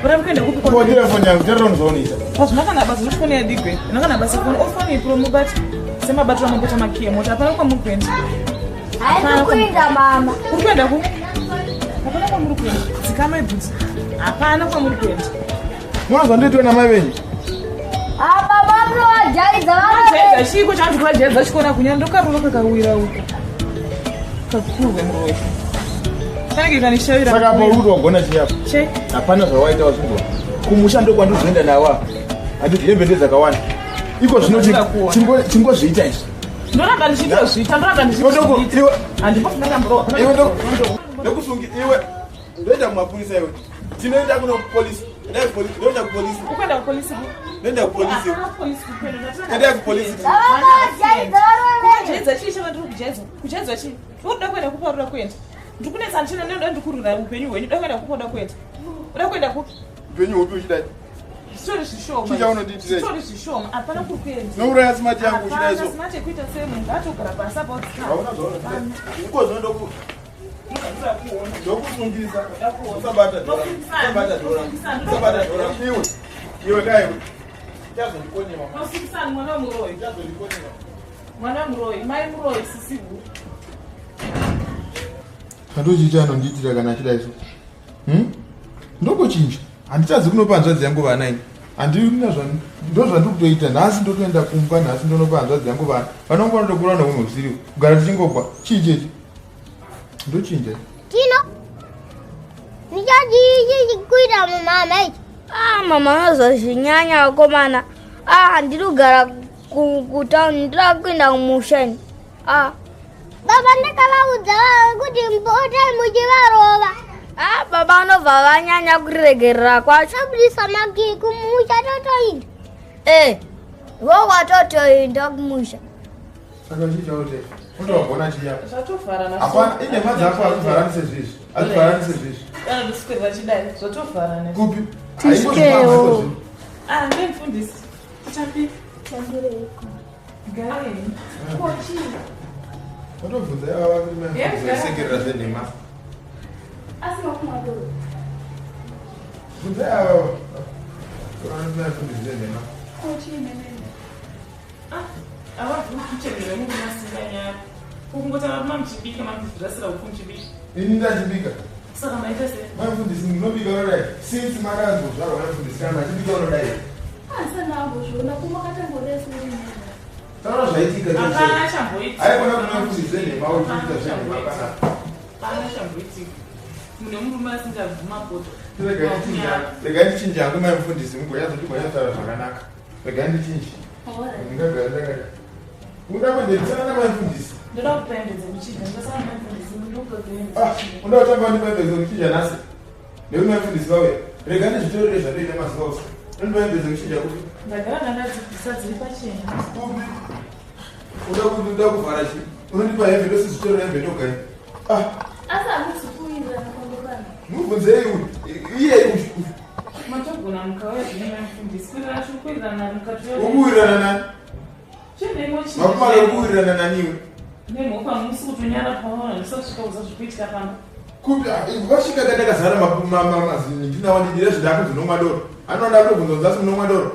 Vana vari kuenda kupi? Kuwadira foni yangu, tarira unozvaonoita. Pazvina kana basa zvoti foni yadigwe. Ina kana basa foni ofoni ipro mubati semabatiro amabota makiyi emota hapana kwamuri kuenda. Haisi kuenda mama. Uri kuenda ku? Hapana kwamuri kuenda. Dzikama ibvudzi. Hapana kwamuri kuenda. Munozvandoitwa namai venyu? Ah, baba munovajaidza Vajaidza vanobe. chiiko chavanoti kuvajaidza chikona kunyara ndokarova kakawira uko. Kakurwe muroyi. Kanenge kanishavira. Saka apa uri kuti wagona chii apa? Che? Hapana zvawaita wazvinzwa. Kumusha ndokwandizoenda nawo apa. Handiti hembe ndedzakawanda. Iko zvino chingozviita izvi. Ndoramba ndichitozviita, ndoramba ndichitozviita. Iwe Handimbofi ndakamborova. Iwe ndokusungi iwe. Ndoenda kumapurisa iwe. Tinoenda kuno police. Endai kupolisi. Ndoenda kupolisi. Ukuenda kupolisi. Ndoenda kupolisi. Hapana kupolisi kukwenda. Endai kupolisi. Baba Kujaidza chii chavandiri kujaidzwa? Kujaidzwa chii? Uri kuda kuenda kupi uri kuda kuenda? Ndiri kunetsa ndichina ndoda ndikurwira upenyu hwenyu. Uda kuenda kupi uda kuenda? Uda kuenda kupi? Upenyu hupi uchidai? Zvitori zvishoma. Chii chaunondiitira ichi? Zvitori zvishoma. Hapana kuri kuenda. Unouraya smart yangu uchidai so. Hapana smart yekuita sei munhu atogara pasi apa odzikama. Hauna zvaunondiita. Uko zvino ndoku ndokusungisa. Usabata dhora. Usabata dhora. Usabata dhora. Iwe. Iwe kai. Uchazondikonyewa. Unosungisani mwana wemuroyi. Uchazondikonyewa. Mwana wemuroyi, mai muroyi sisi hu. Handochiita anondiitira kana achidai so. Ndokochinja. Handitadzi kunopa hanzvadzi yangu vana ini. Handina ndo zvandiri kutoita nhasi ndotoenda kumba nhasi ndonopa hanzvadzi yangu vana. Vanongo vanotokura neunhu husiriwo. Kugara tichingogwa. Chii chechi? Ndochinja. Tino. Ndichachichi kuita mumama ichi. Ah, mama vanozozvinyanya vakomana. Ah, ndiri kugara kutauni, ndiri kuenda kumusha ini. Ah. Baba ndakavaudza kuti mpotai muchivarova. Ah, baba vanobva vanyanya kuriregerera kwacho. Tobudisa makii kumusha totoinda. Eh, iwe watotoenda kumusha. Saka chii chaunoita? Unotogona chii apa? Zvatovharana. Hapana, inhema dzako hazvivharani sezvizvi. Hazvivharani sezvizvi. Vanondoswera vachidai. Zvatovharana. Kupi? Tisvikewo. Ah, ndemufundisi. Tichapika. Garai. Watobvunza ivava kuti maisekerera zvenhema. Asi vakumadoro. Bvunza ivava. Vanoti zvenhema. Ah, havabvumi kuchenjera murume asinganyari. Kungotanga mamuchibika mamuchirasira huku muchibika. Ini ndachibika. Saka maita sei? Maifundisi ndinobika unodai. Since makazozvarwa maifundisi kana machibika unodai. Taura zvaitika Hapana chamboitika. Haikona kuti maifundisi zvenhema uchiita zvenhema panapa. Hapana chamboitika. Mune murume asingabvuma poto. Regai ndichinje hangu maifundisi mugonyatsotigonyatsotaura zvakanaka. Regai ndichinje. Ndingagara ndakadai. Unoda kuendesana namaifundisi? Ndoda kupa hembe dzekuchinja. Ndingasana maifundisi ndokupa hembe Ah, dzekuchinja. unoda kutamba ndipa hembe dzekuchinja nhasi? Nekuti maifundisi vauya. Regai ndizvitorere zvandoita mazuva ose. Unondipa hembe dzekuchinja kupi? Ndagara ndandadzibvisa dziri pachena. Kupi? Unoda kuti unoda kuvhara chii? Unondipa hembe ndosizvitorera hembe ndoga ini. Ah, Asi hamusi kuwirirana pamba mubvunzei uyu. Iye uyu. Matogona mukauya zvine maifundisi. Kuwirirana tiri kuwirirana mukatouya. Ukuwirirana nani? Chendei mochinja. Makumara ukuwirirana naniwe. Nemhuka musi kutonyara paona ndisasvika kuza zvikuitika pano. Kupi? Vasvika ndakazara mazini ndinawo ndidira zvidakunzi unomwa doro. Anoda kutobvunza kunzi asi munomwa doro.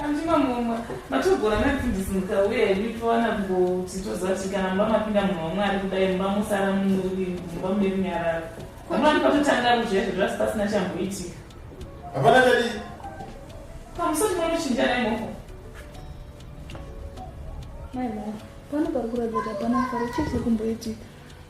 Andima mumwe matogona maifundisi mukauya hedu towana kungoti toziva kuti kana mumba mapinda munhu wamwari kudai mumba musara mumba mune runyararo. Vamwari patotanga ruzhezvo zvasi pasina chamboitika. Hapana chadii. Pamusoti munochinjana imoko. Mai mama, pano pari kuratidza kuti hapana mufaro chii chiri kumboitika?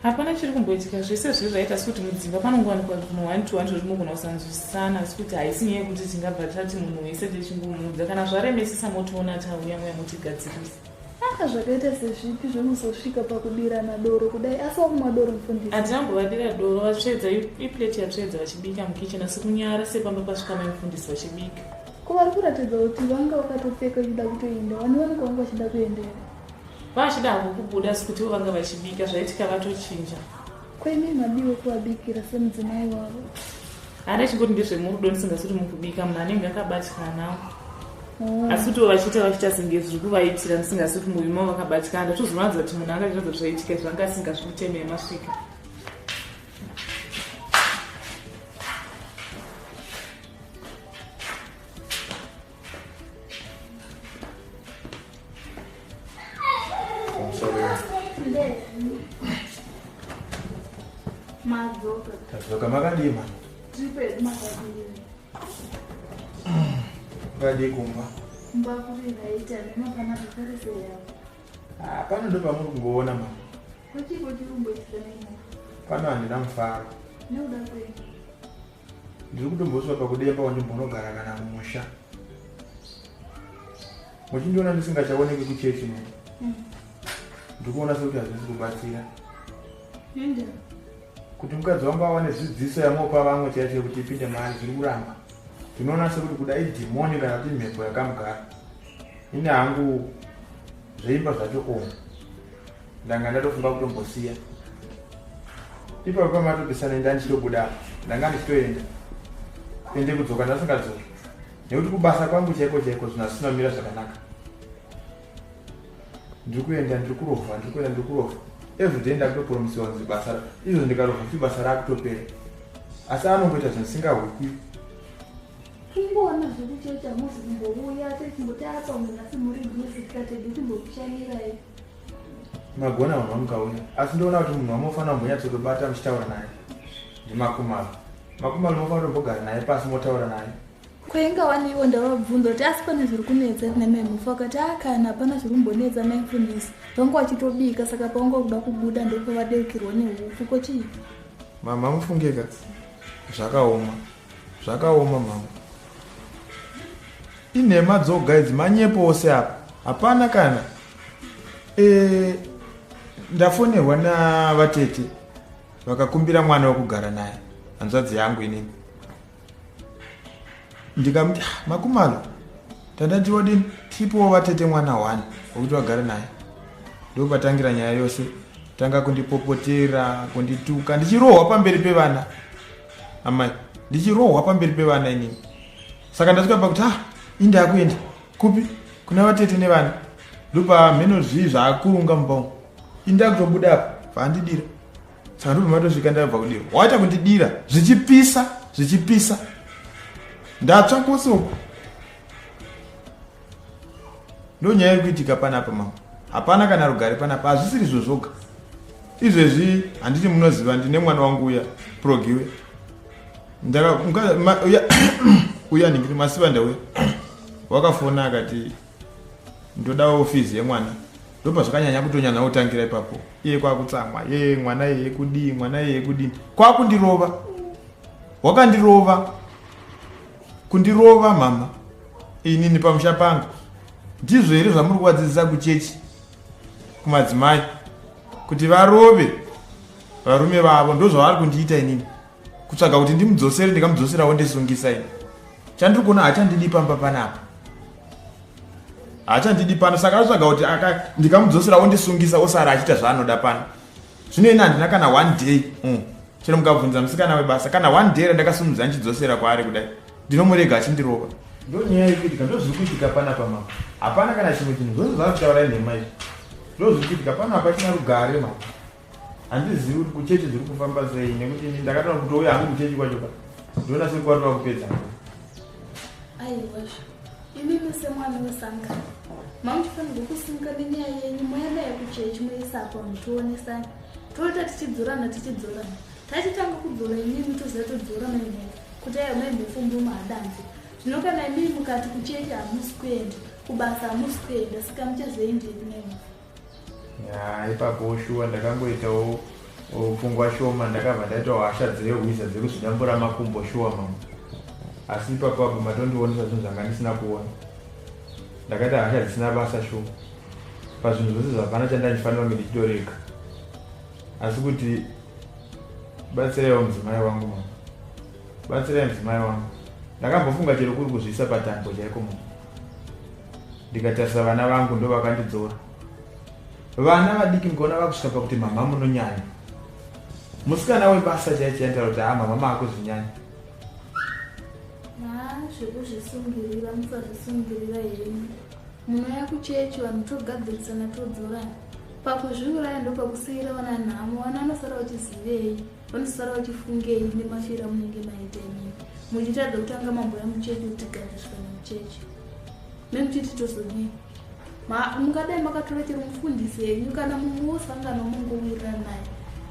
Hapana chiri kumboitika zvese zviri zvaita sekuti mudzimba panongowanikwa zvinhu one to one zvatinogona kusanzwisisana asi kuti haisi nyaya yekuti tingabva tati munhu wese tichingomuudza kana zvaremesesa motiona tauya mouya motigadzirisa. Ah, zvakaita sezvipi zvemuzosvika pakudirana doro kudai asi wakumwa doro mufundisi. Handina kumbovadira doro vatsvedza iplate yatsvedza vachibika mukicheni asi kunyara sepamba pasvika mai mufundisi vachibika. Ko vari kuratidza kuti vanga vakatopfeka vachida kutoenda vane vanenge vanga vachida kuenda here? Vachida havo kubuda asi kuti ivo vanga vachibika zvaitika vatochinja. Ko imi madiwo kuvabikira semudzimai wavo? Hana chingoti ndezvemurudo ndisingasi kuti mukubika munhu anenge akabatikanawo. Asi kuti vachiita vachiita senge zviri kuvaitira ndisingasi kuti muviri mavo vakabatikana ndatozoratidza kuti munhu anga achiratidza zvaitika izvi anga asingazvimutemei masvika. Madzoka. Tadzoka makadii mani? Tiri pedu makadii. Makadii kumba? Kumba kuri raita nemapana zvakare sei yavo. Ah, pano ndo pamuri kungoona mama. Kwachipo chiri kumboitika neimo? Pano handina mufaro. Nekuda kwei? Ndiri kutombosvika pakudemba wandimbonogara kana mumusha. Muchindiona ndisingachaoneki kuchechi ne. Ndiri kuona sekuti hazvisi kubatsira. Enda. Kuti mukadzi wangu awane zvidziso yamopa vamwe chaicho yekuti ipinde maari zviri kuramba. Ndinoona sekuti kuda idhimoni kana kuti mhepo yakamugara. Ini hangu zveimba zvacho o ndanga ndatofunga kutombosiya. Ipapo pamatopesana enda ndichitobuda apa ndanga ndichitoenda ende kudzoka ndasingadzoki nekuti kubasa kwangu chaiko chaiko zvinhu hazvisina kumira zvakanaka. Ndiri kuenda ndiri kurovha ndiri kuenda ndiri kurovha everyday ndakutopromisiwa kunzi basa izvo ndikarovha futi basa rakutopera asi anongoita zvinhu zvisingahwikwi. Kungoona zvekuchechi hamuzi kumbouya tichimboti apa munhu asi muri busy tikati hedu timbokushanyirai. Magona vanhu vamukauya asi ndoona kuti munhu wamofanira kumbonyatsotobata muchitaura naye ndiMakumalo. Makumalo mofanira kutombogara naye pasi motaura naye. Ko inga wani ivo ndavabvunza kuti asi pane zviri kunetsa here namai Mhofu vakati ah kana hapana zviri kumbonetsa mai mfundisi vanga vachitobika saka pavanga kuda kubuda ndopavadeukirwa nehupfu ko chii? Mama mufungeka zvakaoma zvakaoma mama inhema dzoga idzi manyepo ose apa hapana kana e, ndafonerwa navatete vakakumbira mwana wekugara naye hanzvadzi yangu inini ndikamuti ah, makumalo tandati wodini tipowo vatete mwana one wekuti vagare naye ndopatangira nyaya yose tanga kundipopotera kundituka ndichirohwa pamberi pevana amai ndichirohwa pamberi pevana inini saka ndasvika pakuti ah indakuenda kupi kuna vatete nevana ndopa mheno zvii zvaakurunga mumba umu indakutobuda apa vaandidira saka ndobva matosvika ndabva kudira waita kundidira zvichipisa zvichipisa ndatsva kwose uku ndonyaya iri kuitika panapa mama hapana kana rugare panapa hazvisiri izvo zvoga izvezvi handiti munoziva ndine mwana wangu uya progiwe uya uya ningiri masiva ndauya wakafona akati ndodawo fees yemwana ndopazvakanyanya kutonyanya kutangira ipapo iye kwakutsamwa ye mwana iye kudii mwana iye kudii kwakundirova wakandirova kundirova mama inini pamusha pangu ndizvo here zvamuri kuvadzidzisa kuchechi kumadzimai kuti varove varume vavo ndozvavari kundiita inini kutsvaga kuti ndimudzosere ndikamudzosera wondisungisa ini chandiri kuona hachandidi pamba panapa haachandidi pano saka atsvaga kuti ndikamudzosera ondisungisa osara achiita zvaanoda pano zvino ini handina kana one day mm. chero mukabvunza musikana webasa kana one day randakasimudza ndichidzosera kwaari kudai ndinomurega achindirova ndonyaya iri kuitika ndozviri kuitika panapa mama hapana kana chimwe chinhu zvose zvaari kutaura inhema izvi ndozviri kuitika pano hapachina rugare mama handizivi kuti kuchechi zviri kufamba sei nekuti ini ndakatona kutouya hangu kuchechi kwacho ka ndoona sekukwatova kupedza aiwa imimi semwana wesangano mamuchifanirwa kusimuka nenyaya yenyu moya nayo kuchechi moisapo muchionesana toita tichidzorana tichidzorana tachitanga kudzora imimi toziva todzora maimhofu kuti aiwa maimhofu murume hadanzi zvino kana imimi mukati kuchechi hamusi kuenda kubasa hamusi kuenda saka muchazoendepi maimhofu Ya, ipapo shuwa ndakangoitawo pfungwa shoma ndakabva ndaitawo hasha dzehwiza dzekuzvidambura makumbo shuwa mama asi ipapo apo matondionesa zvinhu zvanga ndisina kuona ndakaita hasha dzisina basa shuwa pazvinhu zvose zvapana chandandifanira kunge ndichitorega asi kuti batsiraiwo mudzimai wangu mama batsirai mudzimai wangu ndakambofunga chero kuri kuzviisa patambo chaiko mama ndikatarisa vana vangu ndovakandidzora vana vadiki mukaona vakusvika pakuti mama munonyanya musikana webasa chaiye chaitaura kuti haa mama maakuzvinyanya zvekuzvisungirira musazvisungirira henyu munouya kuchechi vanhu togadzirisana todzorana pakuzviuraya ndopakusiira vana nhamo vana vanosara vachizivei vanosara vachifungei nemafiro amunenge maita imimi muchitadza kutanga mamboya muchechi kuti tigadzirisana muchechi memuchiti tozodii mungadai makatora chero mufundisi henyu kana mumwe wosangano mungowirirana naye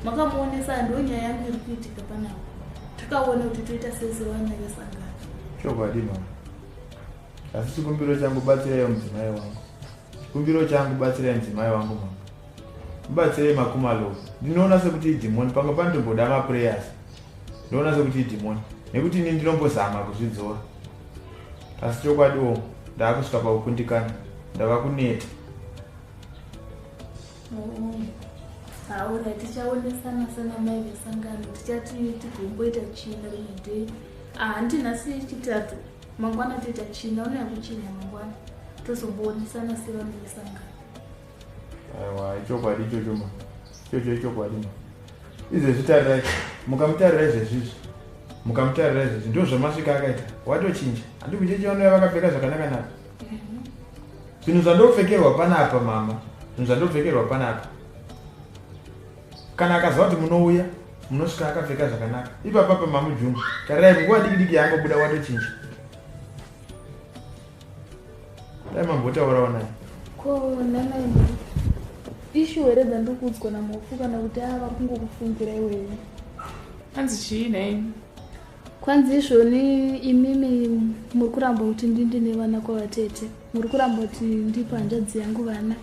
makamuonesa ndo nyaya yangu iri kuitika panapa takaona kuti toita sei sevana vesangano chokwadi mama asi chikumbiro changu batsiraiwo mudzimai wangu chikumbiro changu batsirai mudzimai wangu mama mubatsirei makumalo ndinoona sekuti idhimoni pamwe panotomboda maprayers ndinoona sekuti idhimoni nekuti ini ndinombozama kuzvidzora asi chokwadiwo ndaakusvika pakukundikana ndava kuneta oh. Haura tichaonesana sana mai vesangano tichati tigomboita china rimwe day. Ah, handi nhasi chitatu mangwana toita china unouya kuchina mangwana tozomboonesana sevanhu vesangano. Aiwa ichokwadi ichocho ma ichocho ichokwadi ma izvezvi tarirai mukamutarira izvezvizvi mukamutarira izvezvi ndo zvamasvika akaita watochinja handi kuchechi vanouya vakapfeka zvakanaka naka zvinhu zvandopfekerwa panapa mama zvinhu zvandopfekerwa panapa kana akaziva kuti munouya munosvika akapfeka zvakanaka ipapapa mamujungu tarirai nguva diki diki yaangobuda watochinja dai mambotaurawo naye ko nanaini ishu here dzandiri kuudzwa namofu kana kuti ava vari kungokufungira iwewe Hanzi chii nhai? Kwanzi izvoni imimi muri kuramba kuti ndinde nevana kwavatete muri kuramba kuti ndipe hanzvadzi yangu vana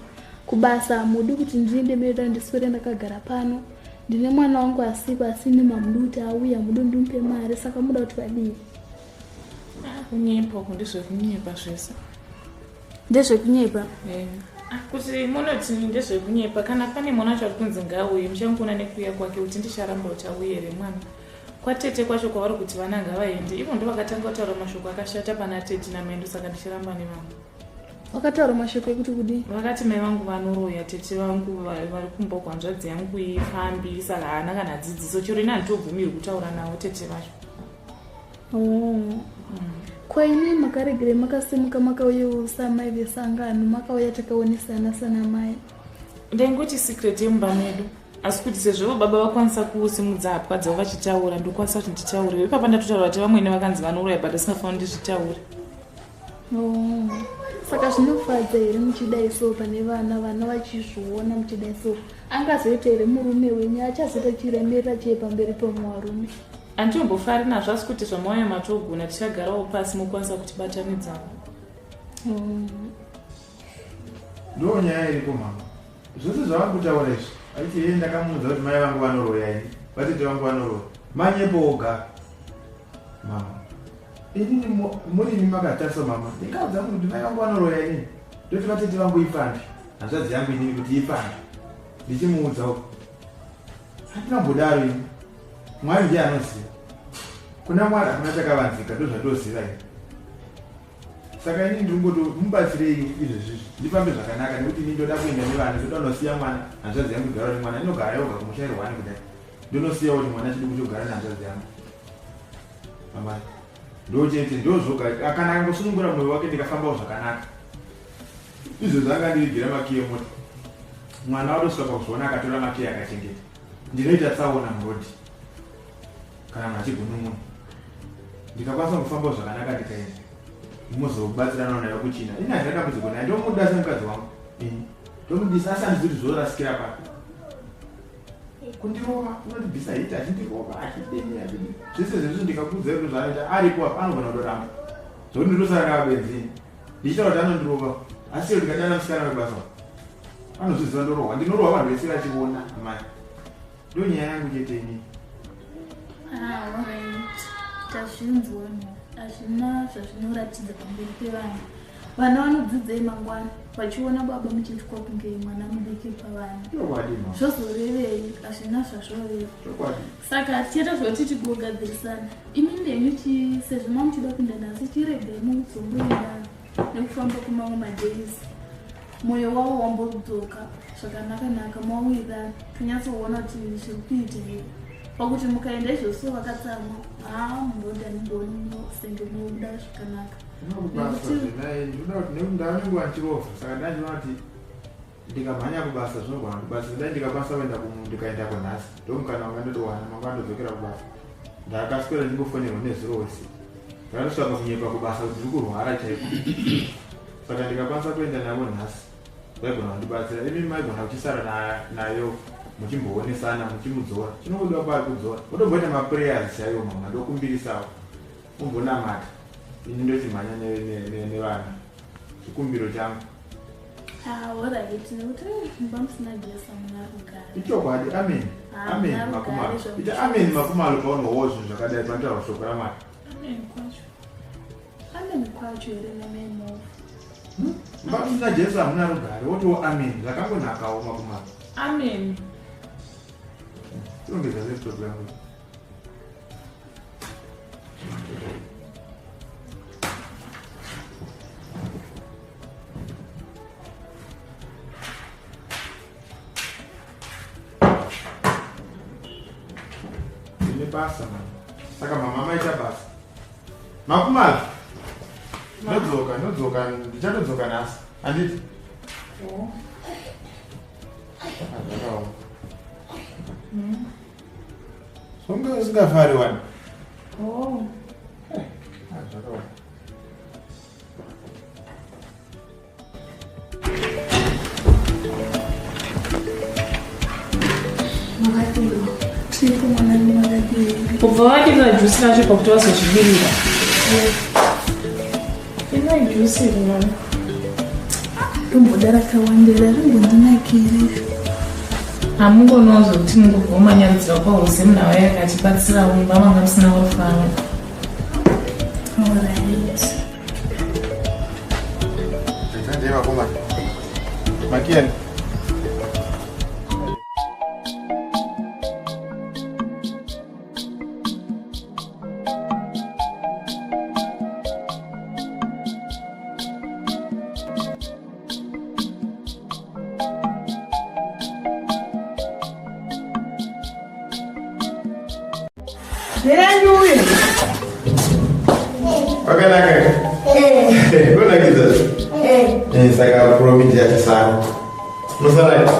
kubasa hamudi kuti ndiinde meda ndiswere ndakagara pano ndine mwana wangu asiko asi imi mamudi kuti auye hamudi ndimupe mari saka muda kuti vadii Ah, kunyepa uku ndezvekunyepa zvese. Ndezvekunyepa? Eh. Ah, kuti munoti ndezvekunyepa kana pane mwana wacho ari kunzi ngaauye muchangoona nekuuya kwake kuti ndicharamba kuti auye here mwana. Kwatete kwacho kwavari kuti vana ngavaende ivo ndovakatanga kutaura mashoko akashata pana tete namai ndosaka ndichiramba nevamwe. Wakataura mashoko ekuti kudii? Vakati mai vangu vanoroya tete vangu vari kumba kwanzvadzi yangu ifambi saka haana kana dzidziso chero ini handitobvumirwi kutaura navo tete vacho. Oh. Ko imi makaregerei makasimuka makauyewo samai vesangano makauya takaonesana sana mai. Ndaingoti secret yemumba medu asi kuti sezvo baba vakwanisa kusimudza hapwa dzavo vachitaura ndokwanisa kuti nditaure ipapa ndatotaura kuti vamwene vakanzi vanoroya but asingafanira ndizvitaure. Oh. Saka zvinofadza here muchidai so pane vana vana vachizviona muchidai so angazoita here murume wenyu achazoita chiremerera chei pamberi pemuvarume? Handitombofari nazvo asi kuti zvamauya matogona tichagarawo pasi mokwanisa kutibatanidzawo. Ndo nyaya iripo mama. Zvose zvavari kutaura izvi achiti yeye ndakamuudza kuti mai vangu vanoroya ini vatete vangu vanoroya manyepo oga mama. Inini muri imi makatarisa mama ndingaudza munhu kuti mai vangu vanoroya inini ndoti vatete vangu ipfambi hanzvadzi yangu inini kuti ipfambi ndichimuudza uko handinambodaro ini Mwari ndiye anoziva. Kuna Mwari hakuna chakavanzika ndozvandoziva ini. Saka ini ndiri kungoti mubatsirei izvezvizvi ndifambe zvakanaka nekuti ini ndoda kuenda nevana ndoda kunosiya mwana hanzvadzi yangu igara nemwana inogara yoga kumusha irwani kudai ndonosiyawo kuti mwana chiduku chogara nehanzvadzi yangu amai ndochete ndozvoga kana akangosunungura mwoyo wake ndikafambawo zvakanaka izvezvi anga andirigira makiyi emota mwana watosvika pakuzviona akatora makiyi akachengeta Ndinoita tsaona muroad kana munhu achigunun'una ndikakwanisa kufamba zvakanaka ndikaenda mozobatsirana nayo kuchina ini handina dambudziko naye ndomuda semukadzi wangu ini ndomudisa asi handizi kuti zvorasikira papi kundirova unondibvisa hiti achindirova achidini achidini zvese zvezvo ndikakuudza kuti zvaanoita aripo apa anogona kutoramba zvokuti ndotosara kavabenzini ndichitaura kuti anondirova asi iyo ndikadana musikana webasa anozviziva ndorohwa ndinorohwa vanhu vese vachiona amai ndo nyaya yangu chete ini ah, tazvinzwa hazvina zvazvinoratidza pamberi pevanhu vana vanodzidzei mangwana vachiona baba muchiitwa kunge mwana mudiki pavana zvozorevei hazvina zvazvoreva saka tichaita zvoti tigogadzirisana imi ndenyu sezvo mamuchida kuenda nhasi chiregai muzomboenda nekufamba kwemamwe madays moyo wavo wambodzoka zvakanaka naka mawirirana tonyatsoona kuti zviri kuita here pakuti mukaenda izvozvo vakatsamwa haa munoda ndoni senge munobuda zvakanaka ndinonguva ndichirovha saka ndachiona kuti ndikamhanya kubasa zvinogona kubatsira dai ndikakwanisa kuenda ndikaenda kunhasi ndomukana wanga ndotowana mangwana ndodzokera kubasa ndakaswera ndingofonerwa nezuro wese ndakatosvika pakunyepa kubasa kuti ndiri kurwara chaiko saka ndikakwanisa kuenda navo nhasi vaigona kundibatsira imi maigona kuchisara nayo muchimboonesana muchimudzora chinongodiwa paari kudzora motomboita maprayers chaiwo mama ndokumbirisawo mumbonamata ini ndochimhanya nevana chikumbiro changu Ah, alright, nekuti mumba musina gesi hamuna rugare. Ichokwadi, amen. Ah, Amen hamuna makumalo. rugare Ita zvamuchose. amen makumalo paunohwa zvinhu zvakadai panotaurwa shoko raMwari. Amen kwacho. Amen kwacho here namai Mhofu? Mumba musina Jesu hamuna rugare, wotiwo amen. Zvakangonakawo makumalo. Amen. Tinongeza laptop yangu. Ndine basa mama. Saka mama maita basa. Makumala. Ndodzoka, ndodzoka, ndichatodzoka nhasi. Handiti? Oh. Ah, zvakaoma. Songe usingafari wani. Oh. Ah, zvakaoma. Makadii? Tiripo mwanangu makadii? Kubva vadira jusi racho pakuti vazozvibirira. Inai jusi iri mama. Romboda rakawandira rimbondinakirira. Hamungonawo zvekuti mungobva manyaridzira kwahose munhu auya akatibatsirawo mumba manga musina kufara. Alright. Ndei vakomana. Makiyani. Miranduye. Wakanaka. Eh. Kunakidza. Eh. Eh, saka promiti yachisara. Unosara.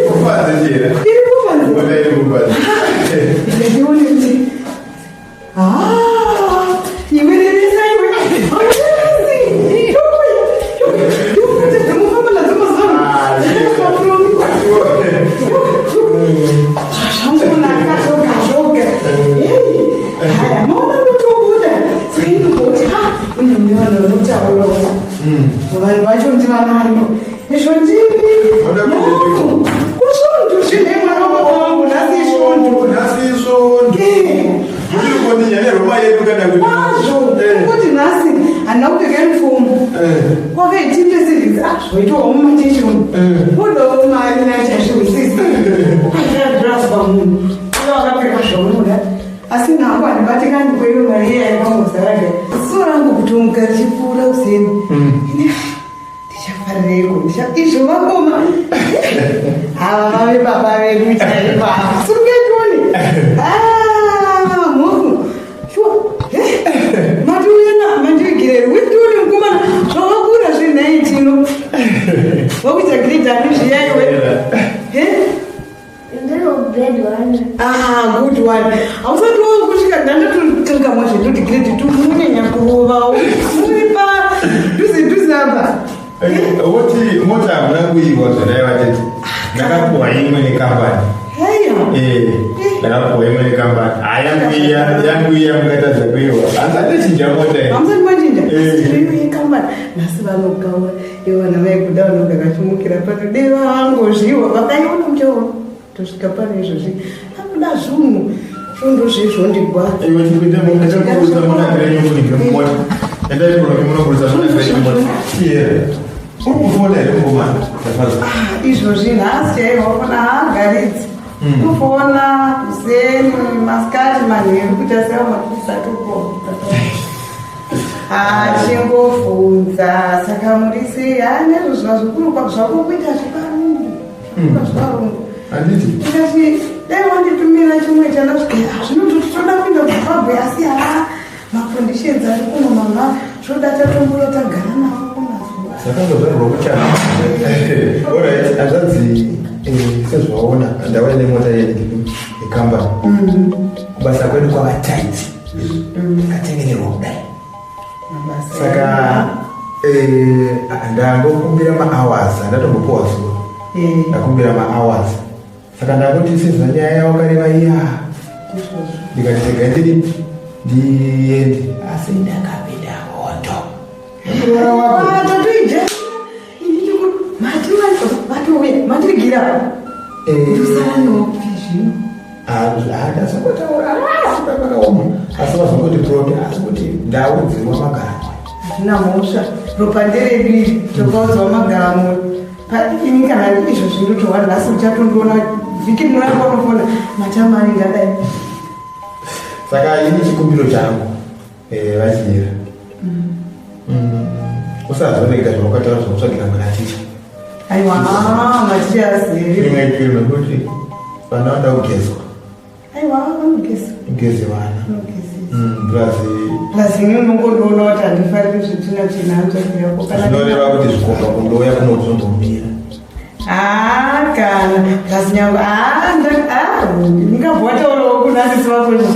Kupanze chera. Mbona iri kupanze? Vanhu vacho ndivanani izvo ndini Vada kuendeko. kusvondo zvine mwana wangu nhasi isvondo Nhasi isvondo. Muri kundinya neroma yedu kana kuti. kwazvo Eh. kuti nhasi handina kupfeka unifomu Eh. kwakaitinde sevhisi ah zvoitawo mumachechi umu kudawo mari nachazviusisi airaswa munhu uye wakapfeka zvaunoda asi nako handibatikani kweiyo mari iya yakangozaraga so rangu kutomuka richipfuura useni ini ndichafarireiko izvo vakoma ava vave baba vedu chaivo ava suruketoni mhofu shuwa matiuyana mandiigireri wetione mukomana zvawakura zvenhai tino wakuita giredhani zviyaiwe Ndiri grade one. Ah, good one. Hausati wakusvika ndandatokangamwa zvendoti grade two munonyanya kurovawo muri pa dhuze dhuze apa. Woti mota hamuna kuiwa zvadai vatete. Ndakapuwa imwe nekambani. Heya. Eh, ndakapuwa imwe nekambani. Ah, yangu iya, yangu iya mungatadza kuiwa. Handisati mota iyi. Hamusati machinja? Eh. Iyo yekambani. Nhasi vanogaura. Ivo vana vaikuda vanonga vachimukira pano. Dei vangozviwa vakaiona muchaona. Tosvika pano izvozvi. Anoda zvunhu. Svondo zvezvondigwadza. Iwe chikuita munokurudza munakire nyungu mumota. Endai kunoki munokurudza munakire mumota. Chiyere. Uri kufona here mukomana? Tafadza. Izvozvi nhasi chaivo wafona haagaridzi. Kufona kuseni masikati manheru kuti asiya mapurisa atopona. Achingobvunza saka muri sei ha nezvo zvazvikuru zvakukuita zveparungu zveparungu Handiti? ndikati dai wanditumira chimwe chanasvika zvinototi toda kuenda kuzimbabwe asi ha maconditions ari kuno mama zvoda tatombura tagara navo kumazuva Zvakangozvarwa kuchana. Alright, hazvanzi sezvawaona ndauya nemota yedu yekambani. Kubasa kwedu kwava tight. Takatengererwa kudai. Saka ndangokumbira mahours, handatombopuwa zuva. Ndakumbira mahours. Saka ndangoti sezva nyaya yawakareva iya ndikati rega ndiri ndiende asi ndakapinda hondo. Muroora wako. tatoija mati Ndikutouya mandivigira. Ndosara nopi zvino? Ndazongotaura asi pakaoma asi vazongoti prote asi kuti ndaudzirwa magara. Hazvina mhosva. Ropa nderedu iri tokaudzwa magara mwoyo. Ini kana izvozvi ndotohwa nhasi uchatondiona vhiki rinouya panofona matama anenge adai. Saka ini chikumbiro changu vachiyera usazorega zvawakataura zvakutsvagira mwana ticha. Aiwa, maticha azivi. Rimwe chinhu nekuti vana vanoda kugezwa. Aiwa, vanogeza. Ugeze vana. Plus Plus ini unongondiona kuti handifariri zvitsvina tsvina hanzvadzi yako kana zvinoreva kuti zvikomba kundouya kunozombomira. Haa kana plus nyange haa ndingabva wataurawo kuna sisi vako Iwewe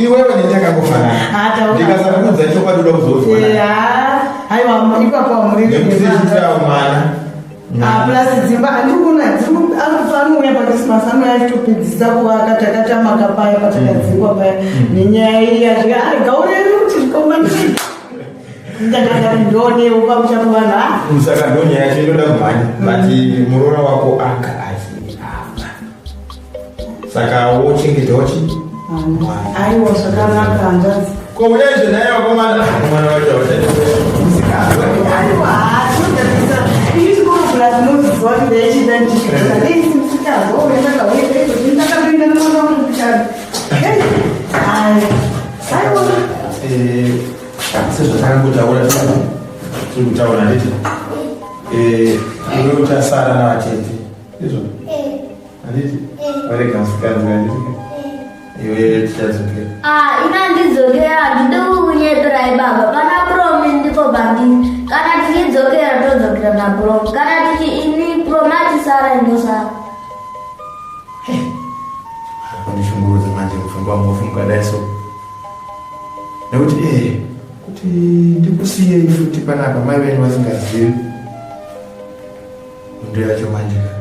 iwewe netakangofanana. Ah, Ndikasakuudza chokwadi uda kuzozwa. Aiwa, ipapo hamureve. Nekuti tichitira mwana. Plus dzimba handikuona anouya paChristmas anouya achitopedzisa kuvaka takatamaka paya patakadzingwa paya nenyaya iya zvika gaureri kuti zvikomba ndakanga ndionewo pamusha pavanhu a Saka ndonyaya yacho inoda kumhanya but muroora wako anga achiafa. Saka wochengetawo chi? Aiwa, zvakanaka hanzvadzi. Ko uyaizve naye vakomana vakomana vacho havachadi. Aiwa, tinodadisa ini chikoro plus unoziva kuti ndaichida ndichigara neisi musikazwa uya ndakauya ndakatoenda nemwana wangu kuchando. Aiwa. Sezvatakangotaura tiri kutaura handiti iwe uchasara navatete izvo handiti varega musikanzi handiti iwe tichadzokera. Ah, ina ndidzokera handidi kukunyeperai baba. Pana Promi ndipo pandiri. Kana tichidzokera todzokera naPromi. Kana tichi ini Promi achisara indosara. Kundishungurudza manje mupfungwa mufu mukadai so nekuti kuti ndikusiyei futi panapa mai venyu vasingazivi ndo yacho manje ka.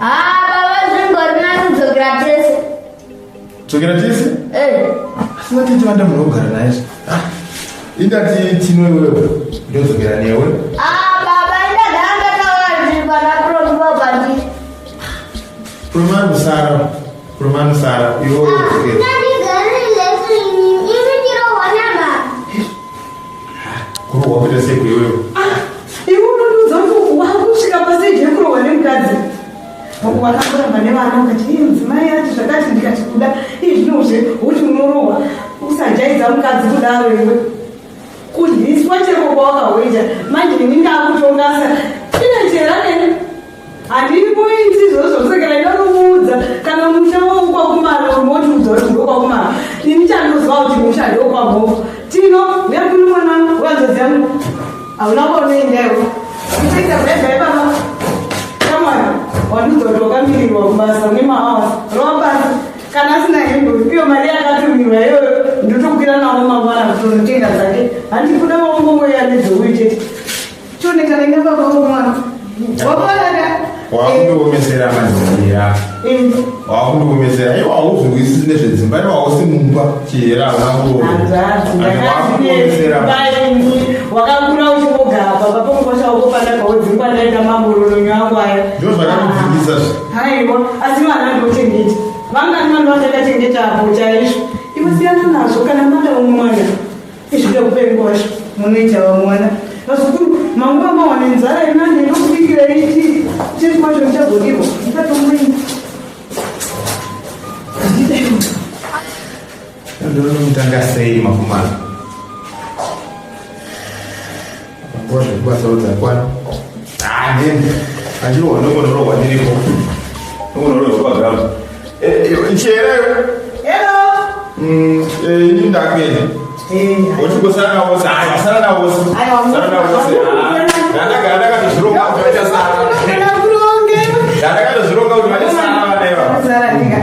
Ah, baba zvingori nani kudzokera tese. Dzokera tese? Eh. Asi vatete vanda munhu wekugara naye. Indati tino iwewe ndodzokera newe. Ah, baba indagara ndataura kuti pana Promi ndipo pandiri. Promanusara promanusara iwe wodzokera. Ina ndigarire ini ini ndirohwa nama. Kurohwa kuita sei kuiwewe? Iwe unondiudza kuti wakusvika paseji yekurohwa nemukadzi wakakuramba nevana ukati ii mudzimai ati zvakati ndikati kuda ii zvinozve uti unorohwa usajaidza mukadzi kudaro iwe kudyiswa cheko kwawakahoita manje ini ndakutongasa ine chera nene handikuiti izvozvo kusakira ndinomuudza kana musha wokwakumana unotiudza kuti ndokwakumana ini chandoziva kuti musha ndokwamhofu tino uyakuni mwana wanzodzi yangu hauna kwaunoenda iwe kutoita bhaibhai baba kamwana wandiudza kuti wakamirirwa kubasa une mahours rova pasi kana asina hembe iyo mari yakatumirwa iyoyo ndotokwira nawo mangwana kutonotenga dzake handikuda waungongoya nedzeuyu chete chionekana inga baba womwana wakonaka. Wakundiomesera manje wakundiomesera iwe hauzwisisi nezvedzimba iwe hausi mumba chihera hauna Hanzvadzi, kuroorwa. ndakazvibaini wakakura uchingogara pamba pongoshauko pandakawodzingwa ndaita mambororo angu aya. Ndo zvakakudzingisa zve. Haiwa, asi vana ndochengeta vangani vanhu vandakachengeta apo chaizvo iwe siyana nazvo kana mada umwe mwana izvida kupengwazvo munoita vamwe vana vazukuru manguva mawane nzara inani ndokubikira ichi chii kwacho ndichazodirwa ndikatomuina. Ndonomutanga sei makumana nguva zvekubasawo dzakwana handini andirohwa ndokonorohwa ndiripo ndokonorohwa paground chera iwe. Hello. Ini ndakuenda uchingosara navose aiwa sara navose sara navose ndandagara ndakatozvironga kuti vachasara ndandakatozvironga kuti vachasara vana ivava. Sara ndika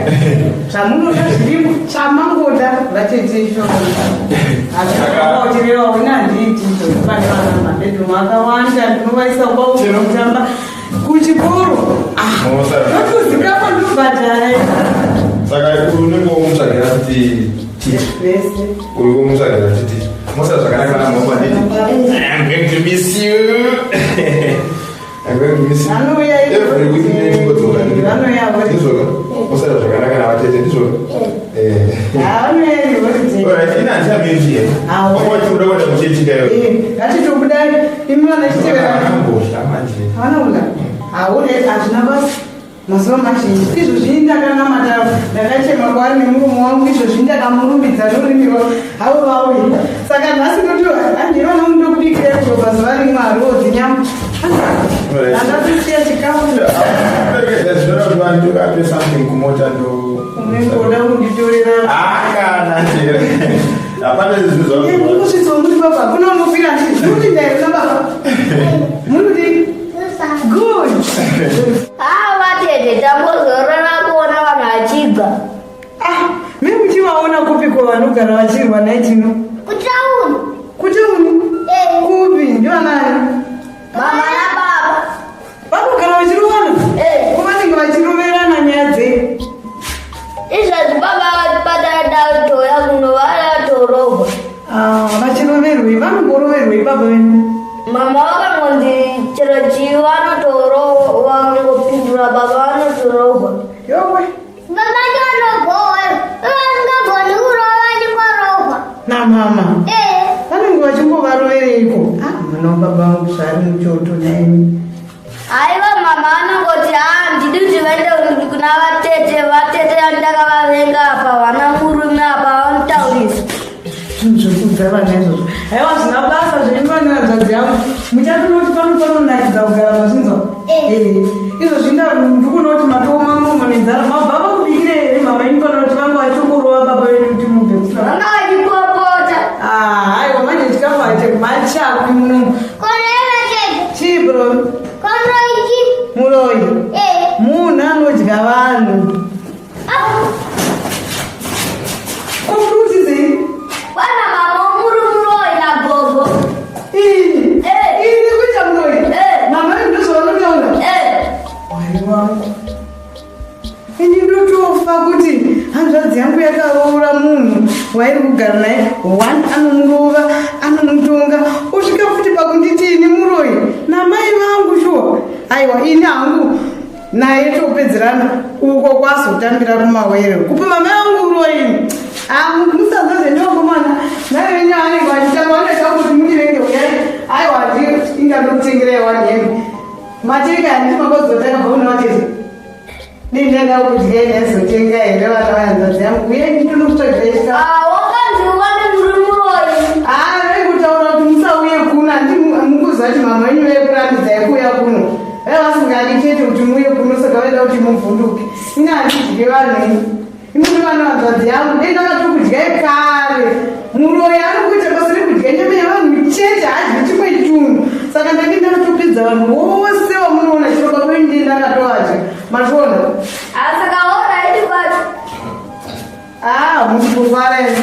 zvamunoda zvirimo chamangoda vatete izvozvo hazvaatireva una handiiti izvozvo pane vana mabedroom akawanda ndinovaisa kwautamba kuchikoro notuzikapa ndobhadhara. Saka unenge womutsvagira kuti ticha vese uri womutsvagira kuti ticha. Mosara zvakanaka na mama nditi. I'm going to miss you. I'm going to miss you. Anouya Every week ndingodzoka. Vanouya holiday. Ndizvoka. Mosara zvakanaka na vatete ndizvoka. Eh. Vanouya holiday. Alright, ina handichamiri here. Awo. Wanga uchida kuenda kuchechi kayo. Ngatitobudai imi vana chitevera. Akambodya manje. Havana kudya. Haure hazvina basa. Mazuva mazhinji izvozvi ndakanamata ndakachema kwaari nemurume wangu izvozvi ndakamurumbidza norurimi rwangu havo vauya. Saka nhasi ndoti handei vana mundokubikirei kuropa zuva rimwe hariwo dzinyama. Alright. Ndatosiya chikafu. Perekedza zvinoda kuti vanhu vape something kumota ndo. Unengoda kunditorera. Ah, kana njere. Hapana zvinhu zvako. Mukusvitsa muri baba kuna unofira nditi muri ndai kuna baba. Muri kuti good. Haa vatete tambozorora kuona vanhu vachibva. Ah, mi muchivaona kupi ko vanogara vachirwa nhai Tino? Kutauni. Kutauni? Eh. Kupi? Ndivanani? Mama nababa. Vanogara vachirovana? Eh. Ko vanenge vachiroverana nyaya dzei? Izvezvi baba patadatoya kuno vadatorohwa. Ah, vachiroverwei? Vanongoroverwei baba venyu? Mama vakangonzi chero chii vanotorohwa vangopindura baba vanotorohwa. Yowe. Baba ndivanogowa vasingagoni kurova vachingorohwa. Namama. Eh. Vanenge vachingovarovereiko? Ah, mwana wababa vangu zvaari muchoto naimi. Haiwa mama vanongoti haa ndidi kuti vaende kuna vatete vatete ndakavavenga apa vana murume apa vanotaurisa. Zvinhu zvekudza vana izvozvo. Haiwa zvina basa zvenyu vana hanzvadzi yangu. Muchatonoti pano panonakidza kugara mazvinzwa. Eh. Izvozvi ndikuona kuti matooma muromo nenzara. Mabva vakubikire here mama ini pano kuti vanga vachingorova baba venyu kuti mubve kusina. Vanga vachipopota. Ah, haiwa manje chikafu hachakwi munomu. Chii bro? Muroyi. Munhu anodya vanhu. Ko muri kutizei? Kwana mama muri muroyi nagogo. Ini. Eh. Ini kuita muroyi. Eh. Mama venyu ndozvavanotaura. Eh. Mwari wangu. Ini ndotofa kuti hanzvadzi yangu yakaroora munhu wairi kugara naye one anomurova anomutonga osvika futi pakunditi ini muroyi namai vangu shuwa aiwa ini hangu naye topedzerana uko kwazotambira kumawere kupa mama yangu uroyi musaza zvenyokomana naye venyu anenge vachitamba vanoita kuti munivenge uyai aiwa ingandokutengerai wani hembe mateka handiti makozotanga bvauna vatete dendada kudya ndaizotenga here vana vahanzvadzi yangu uye nditonokutsvagirai chikafu Ah, wakanzi uwane muri muroyi. haa vaikutaura kuti musauye kuno handi mukuziva kuti mama venyu vaikurambidzai kuuya kuno vai vasingadi chete kuti muuye kuno saka vaida kuti muvhunduke ini handidyi vanhu ini imuri vana hanzvadzi yangu dei ndakatokudyai kare muroyi ari kuita basa rekudya nyama yevanhu chete hadyi chimwe chunhu saka ndake ndakatopedza vanhu vose vamunoona chero baba venyu ndei ndakatovadya mazviona Ah, saka alright kwacho. Ah, mukufara here.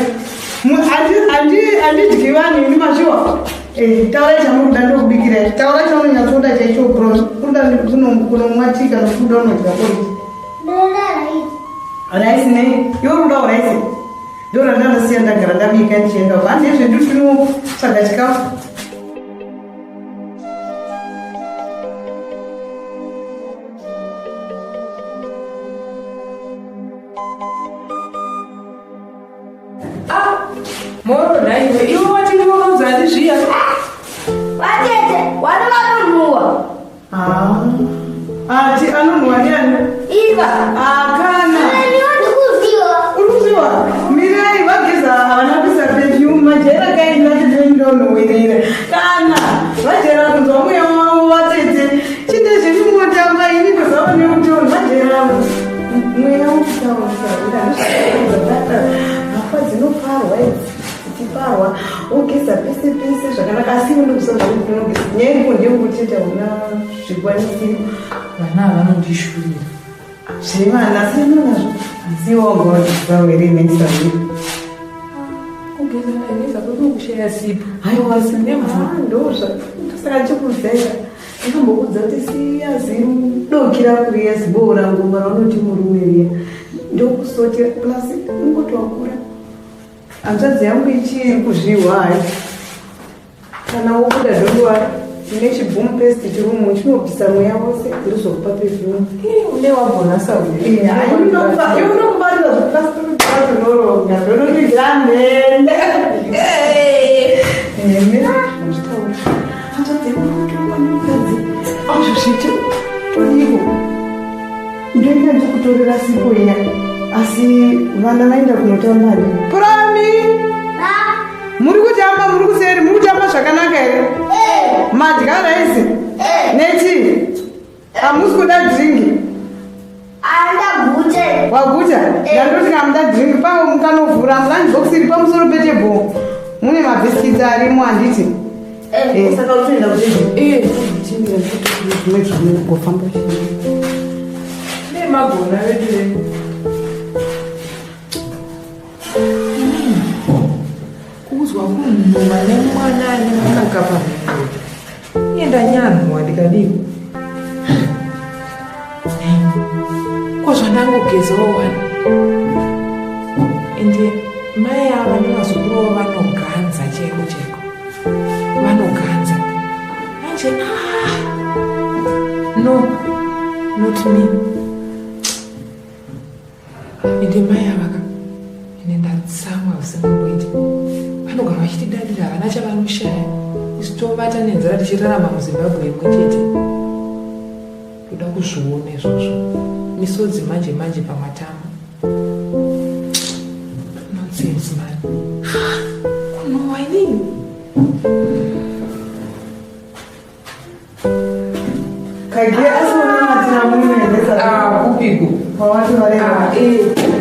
Handidyi vanhu ini mazviwa. Eh, taura chamunoda ndokubikirai. Taura chaunonyatsoda chaicho bro. Kuda kunomwa tii kana kuda unodya porridge. Rice ne? Iwe uri kudawo rice? Ndo randandasiya ndagara ndabika ndichienda uko. Handei zvedu tinotsvaga chikafu. Ah, moro nhaiwe iwe watiri wakaudza zviya Vatete wani vanonhuwa. Ah. Ati anonhuwa ndiani? Iva. Ah, kana. Uri kuziwa? Mirai vageza havana kuisa perfume majaira kaenda ndonhuwirira. Kana vajaira kunzwa mweya wavo vatete. Chinde zvekumotamba ini kuzava neutono vajaira mweya wokutaurisa. Hapwa dzinoparwa idzi dzichiparwa wogeza pese pese zvakanaka asi iwe ndokuziva zvekuti unogeza nyaya iripo ndeyekuti chete hauna zvikwanisiro vana vanondishurira zvevana siyana nazvo asi wanga wadzisawo here ineisaviri kugeza ndageza kwedu kushaya sipo haiwa Nemvura. ndozva saka chikuzeya ndakambokudza kuti siya zidokira kuriya ziboora ngoma raunoti murume riya ndokusotera plus ungoti wakura Hanzvadzi yangu ichiri kuzvihwa hayo. Kana wobuda don't worry. Tine chiboom paste chirumu chinobvisa mweya wose ndozokupa perfume. Une wagona sauye. Inokubatira zviplastic zvinoronga ndonokuigira mhende. Mira, hanzvadzi yangu kutorwa nemukadzi. Azvozviti todiko. Ndoenda ndikutorera sipo iya. Asi vana vaenda kunotamba ne. Purami! Muri kutamba muri kuseri muri kutamba zvakanaka here? Madya raisi? Nechii? Hamusi kuda dringi? Andagute. Waguta? Ndandoti kamuda dringi pao mukanovhura lunch box iri pamusoro petebho. Mune mabhisikitsi arimo handiti? Eh, saka utoenda kuchechi? Eh, timira zvimwe zvinogofamba Nemagona vedu vedu. Kuzwa kunhuwa nemwana ane mukaka pamhino. Iye ndanyanhuwa ndikadii? Ko zvandangogezawo wani. Ende mai ava nevazukuru vavo vanoganza chaiko chaiko. Vanoganza. Manje ah. No, not me. Ende mai ava ka ende ndatsamwa zvisingamboiti. Vanogara vachitidadira havana chavanoshaya. Isu tovata nenzara tichirarama muZimbabwe imwe chete. Ndoda kuzviona izvozvo. Misodzi manje manje pamatama. Nonsense man. Kunowa inini. Kage asi unonamatira murume here? Ah, kupiko. Pawati vareva. Ah, eh.